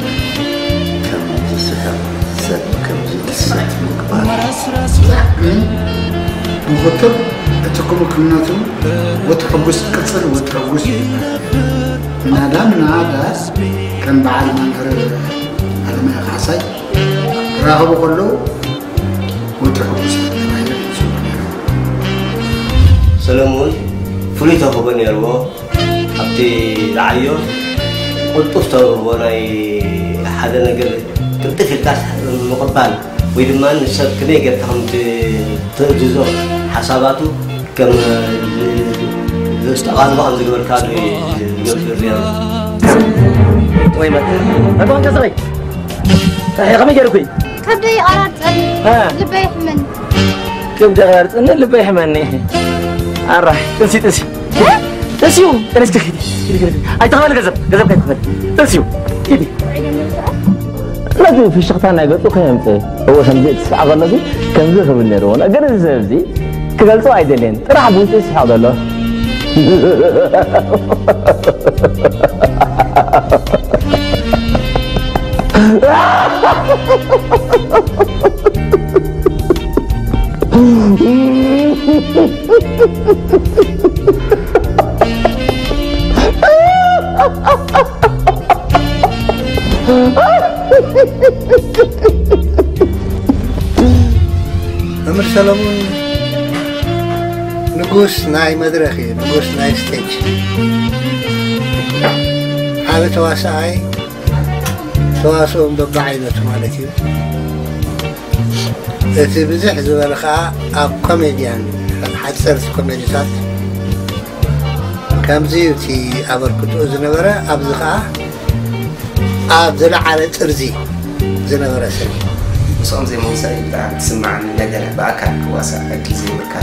ከም ዝስሕቕ ሰብ ከም ዝትስሕ ምግባር ግን ብቁጥር እቲ ክምክነቱ ወትሕጉስ ቅጽል ወትሕጉስ ናዳ ናዳ ከም በዓል መምህር ኣለማየ ካሕሳይ ክራኸቡ ከለዉ ወትሕጉስ ተባሂሎም ይፅውዑ ነይሮም። ሰለሙን ፍሉይ ተኽእሎ ነይርዎ። ኣብቲ ዝዓዮ ቅልጡፍ ተውህቦ ናይ ሓደ ነገር ቅልጥፍ ኢልካ ምቕባል ወይ ድማ ንሰብ ከመይ ጌርካ ከም ትእዝዞ ሓሳባቱ ከም ዘስተቓልቦ ከም ዝገበርካ ዝገብር ነይሩ። ወይ መ ኣባን ከሰኸይ ከመይ ገይርኩ እዩ ከብደይ ኣራርፀኒ ልበይ ይሕመኒ ከብደይ ኣራርፀኒ ልበይ ይሕመኒ ኣራሕ ጥንሲ ጥንሲ ጥንሲ እዩ ጥንስቲ ኪዲ ኣይተኸበል ገንዘብ ገንዘብ ከይትኸበል ጥንሲ እዩ ኪዲ ነዚ ፍሽኽታ ናይ ገፁ ከየምፅእ እወ ከምዚ ትስፋዕ ከሎ ከምዚ ክብል ነይርዎ ነገር እዚ ሰብ እዚ ክገልፆ ኣይደልየን ጥራሕ ብውፅኢት ይስሕቕ ዘሎ መምህር ሰለሙን ንጉስ ናይ መድረኽ እዩ፣ ንጉስ ናይ ስቴጅ። ሓደ ተዋሳኣይ ተዋስኦም በብዓይነቱ ማለት እዩ። እቲ ብዝሕ ዝበለ ከዓ ኣብ ኮሜድያን ሓፀርቲ ኮሜዲታት ከምዚ እዩ እቲ ኣበርክትኡ ዝነበረ። ኣብዚ ከዓ ኣብ ዝለዓለ ጥርዚ ዝነበረ ሰብ እዩ። ምስኦም ዘይምውሳእ እዩ ብጣዕሚ ትስማዓኒ ነገር ብኣካል ክዋሳእ ዕድል ዘይብልካ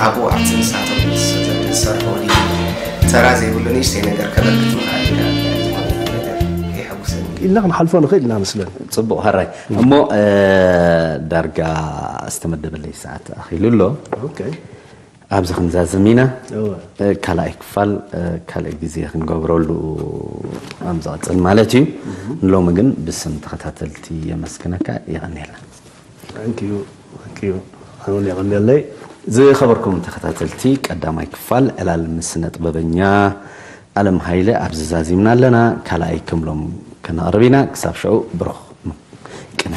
ኣብኡ ኣብቲ ንሳቶም ዝሰርሕዎ ድዩ ተራ ዘይብሉ ንእሽተይ ነገር ከበርክት ምኽኣል ኢለ ዝኾነ ነገር የሐጉሰኒ። ኢልና ክንሓልፎ ንኽእል ኢና መስለኒ። ፅቡቕ ሕራይ እሞ ዳርጋ ዝተመደበለይ ሰዓት ኣኺሉ ኣሎ። ኣብዚ ክንዛዝም ኢና። ካልኣይ ክፋል ካልእ ግዜ ክንገብረሉ ኣብ ዝቕፅል ማለት እዩ። ንሎሚ ግን ብስም ተኸታተልቲ የመስግነካ። የቐንየልና። ዝኸበርኩም ተኸታተልቲ ቀዳማይ ክፋል ዕላል ምስ ስነ ጥበበኛ ኣለም ሃይለ ኣብዚ ዛዚምና ኣለና። ካልኣይ ክምሎም ከነቕርብ ኢና። ክሳብ ሽዑ ብሩኽ ቅነ።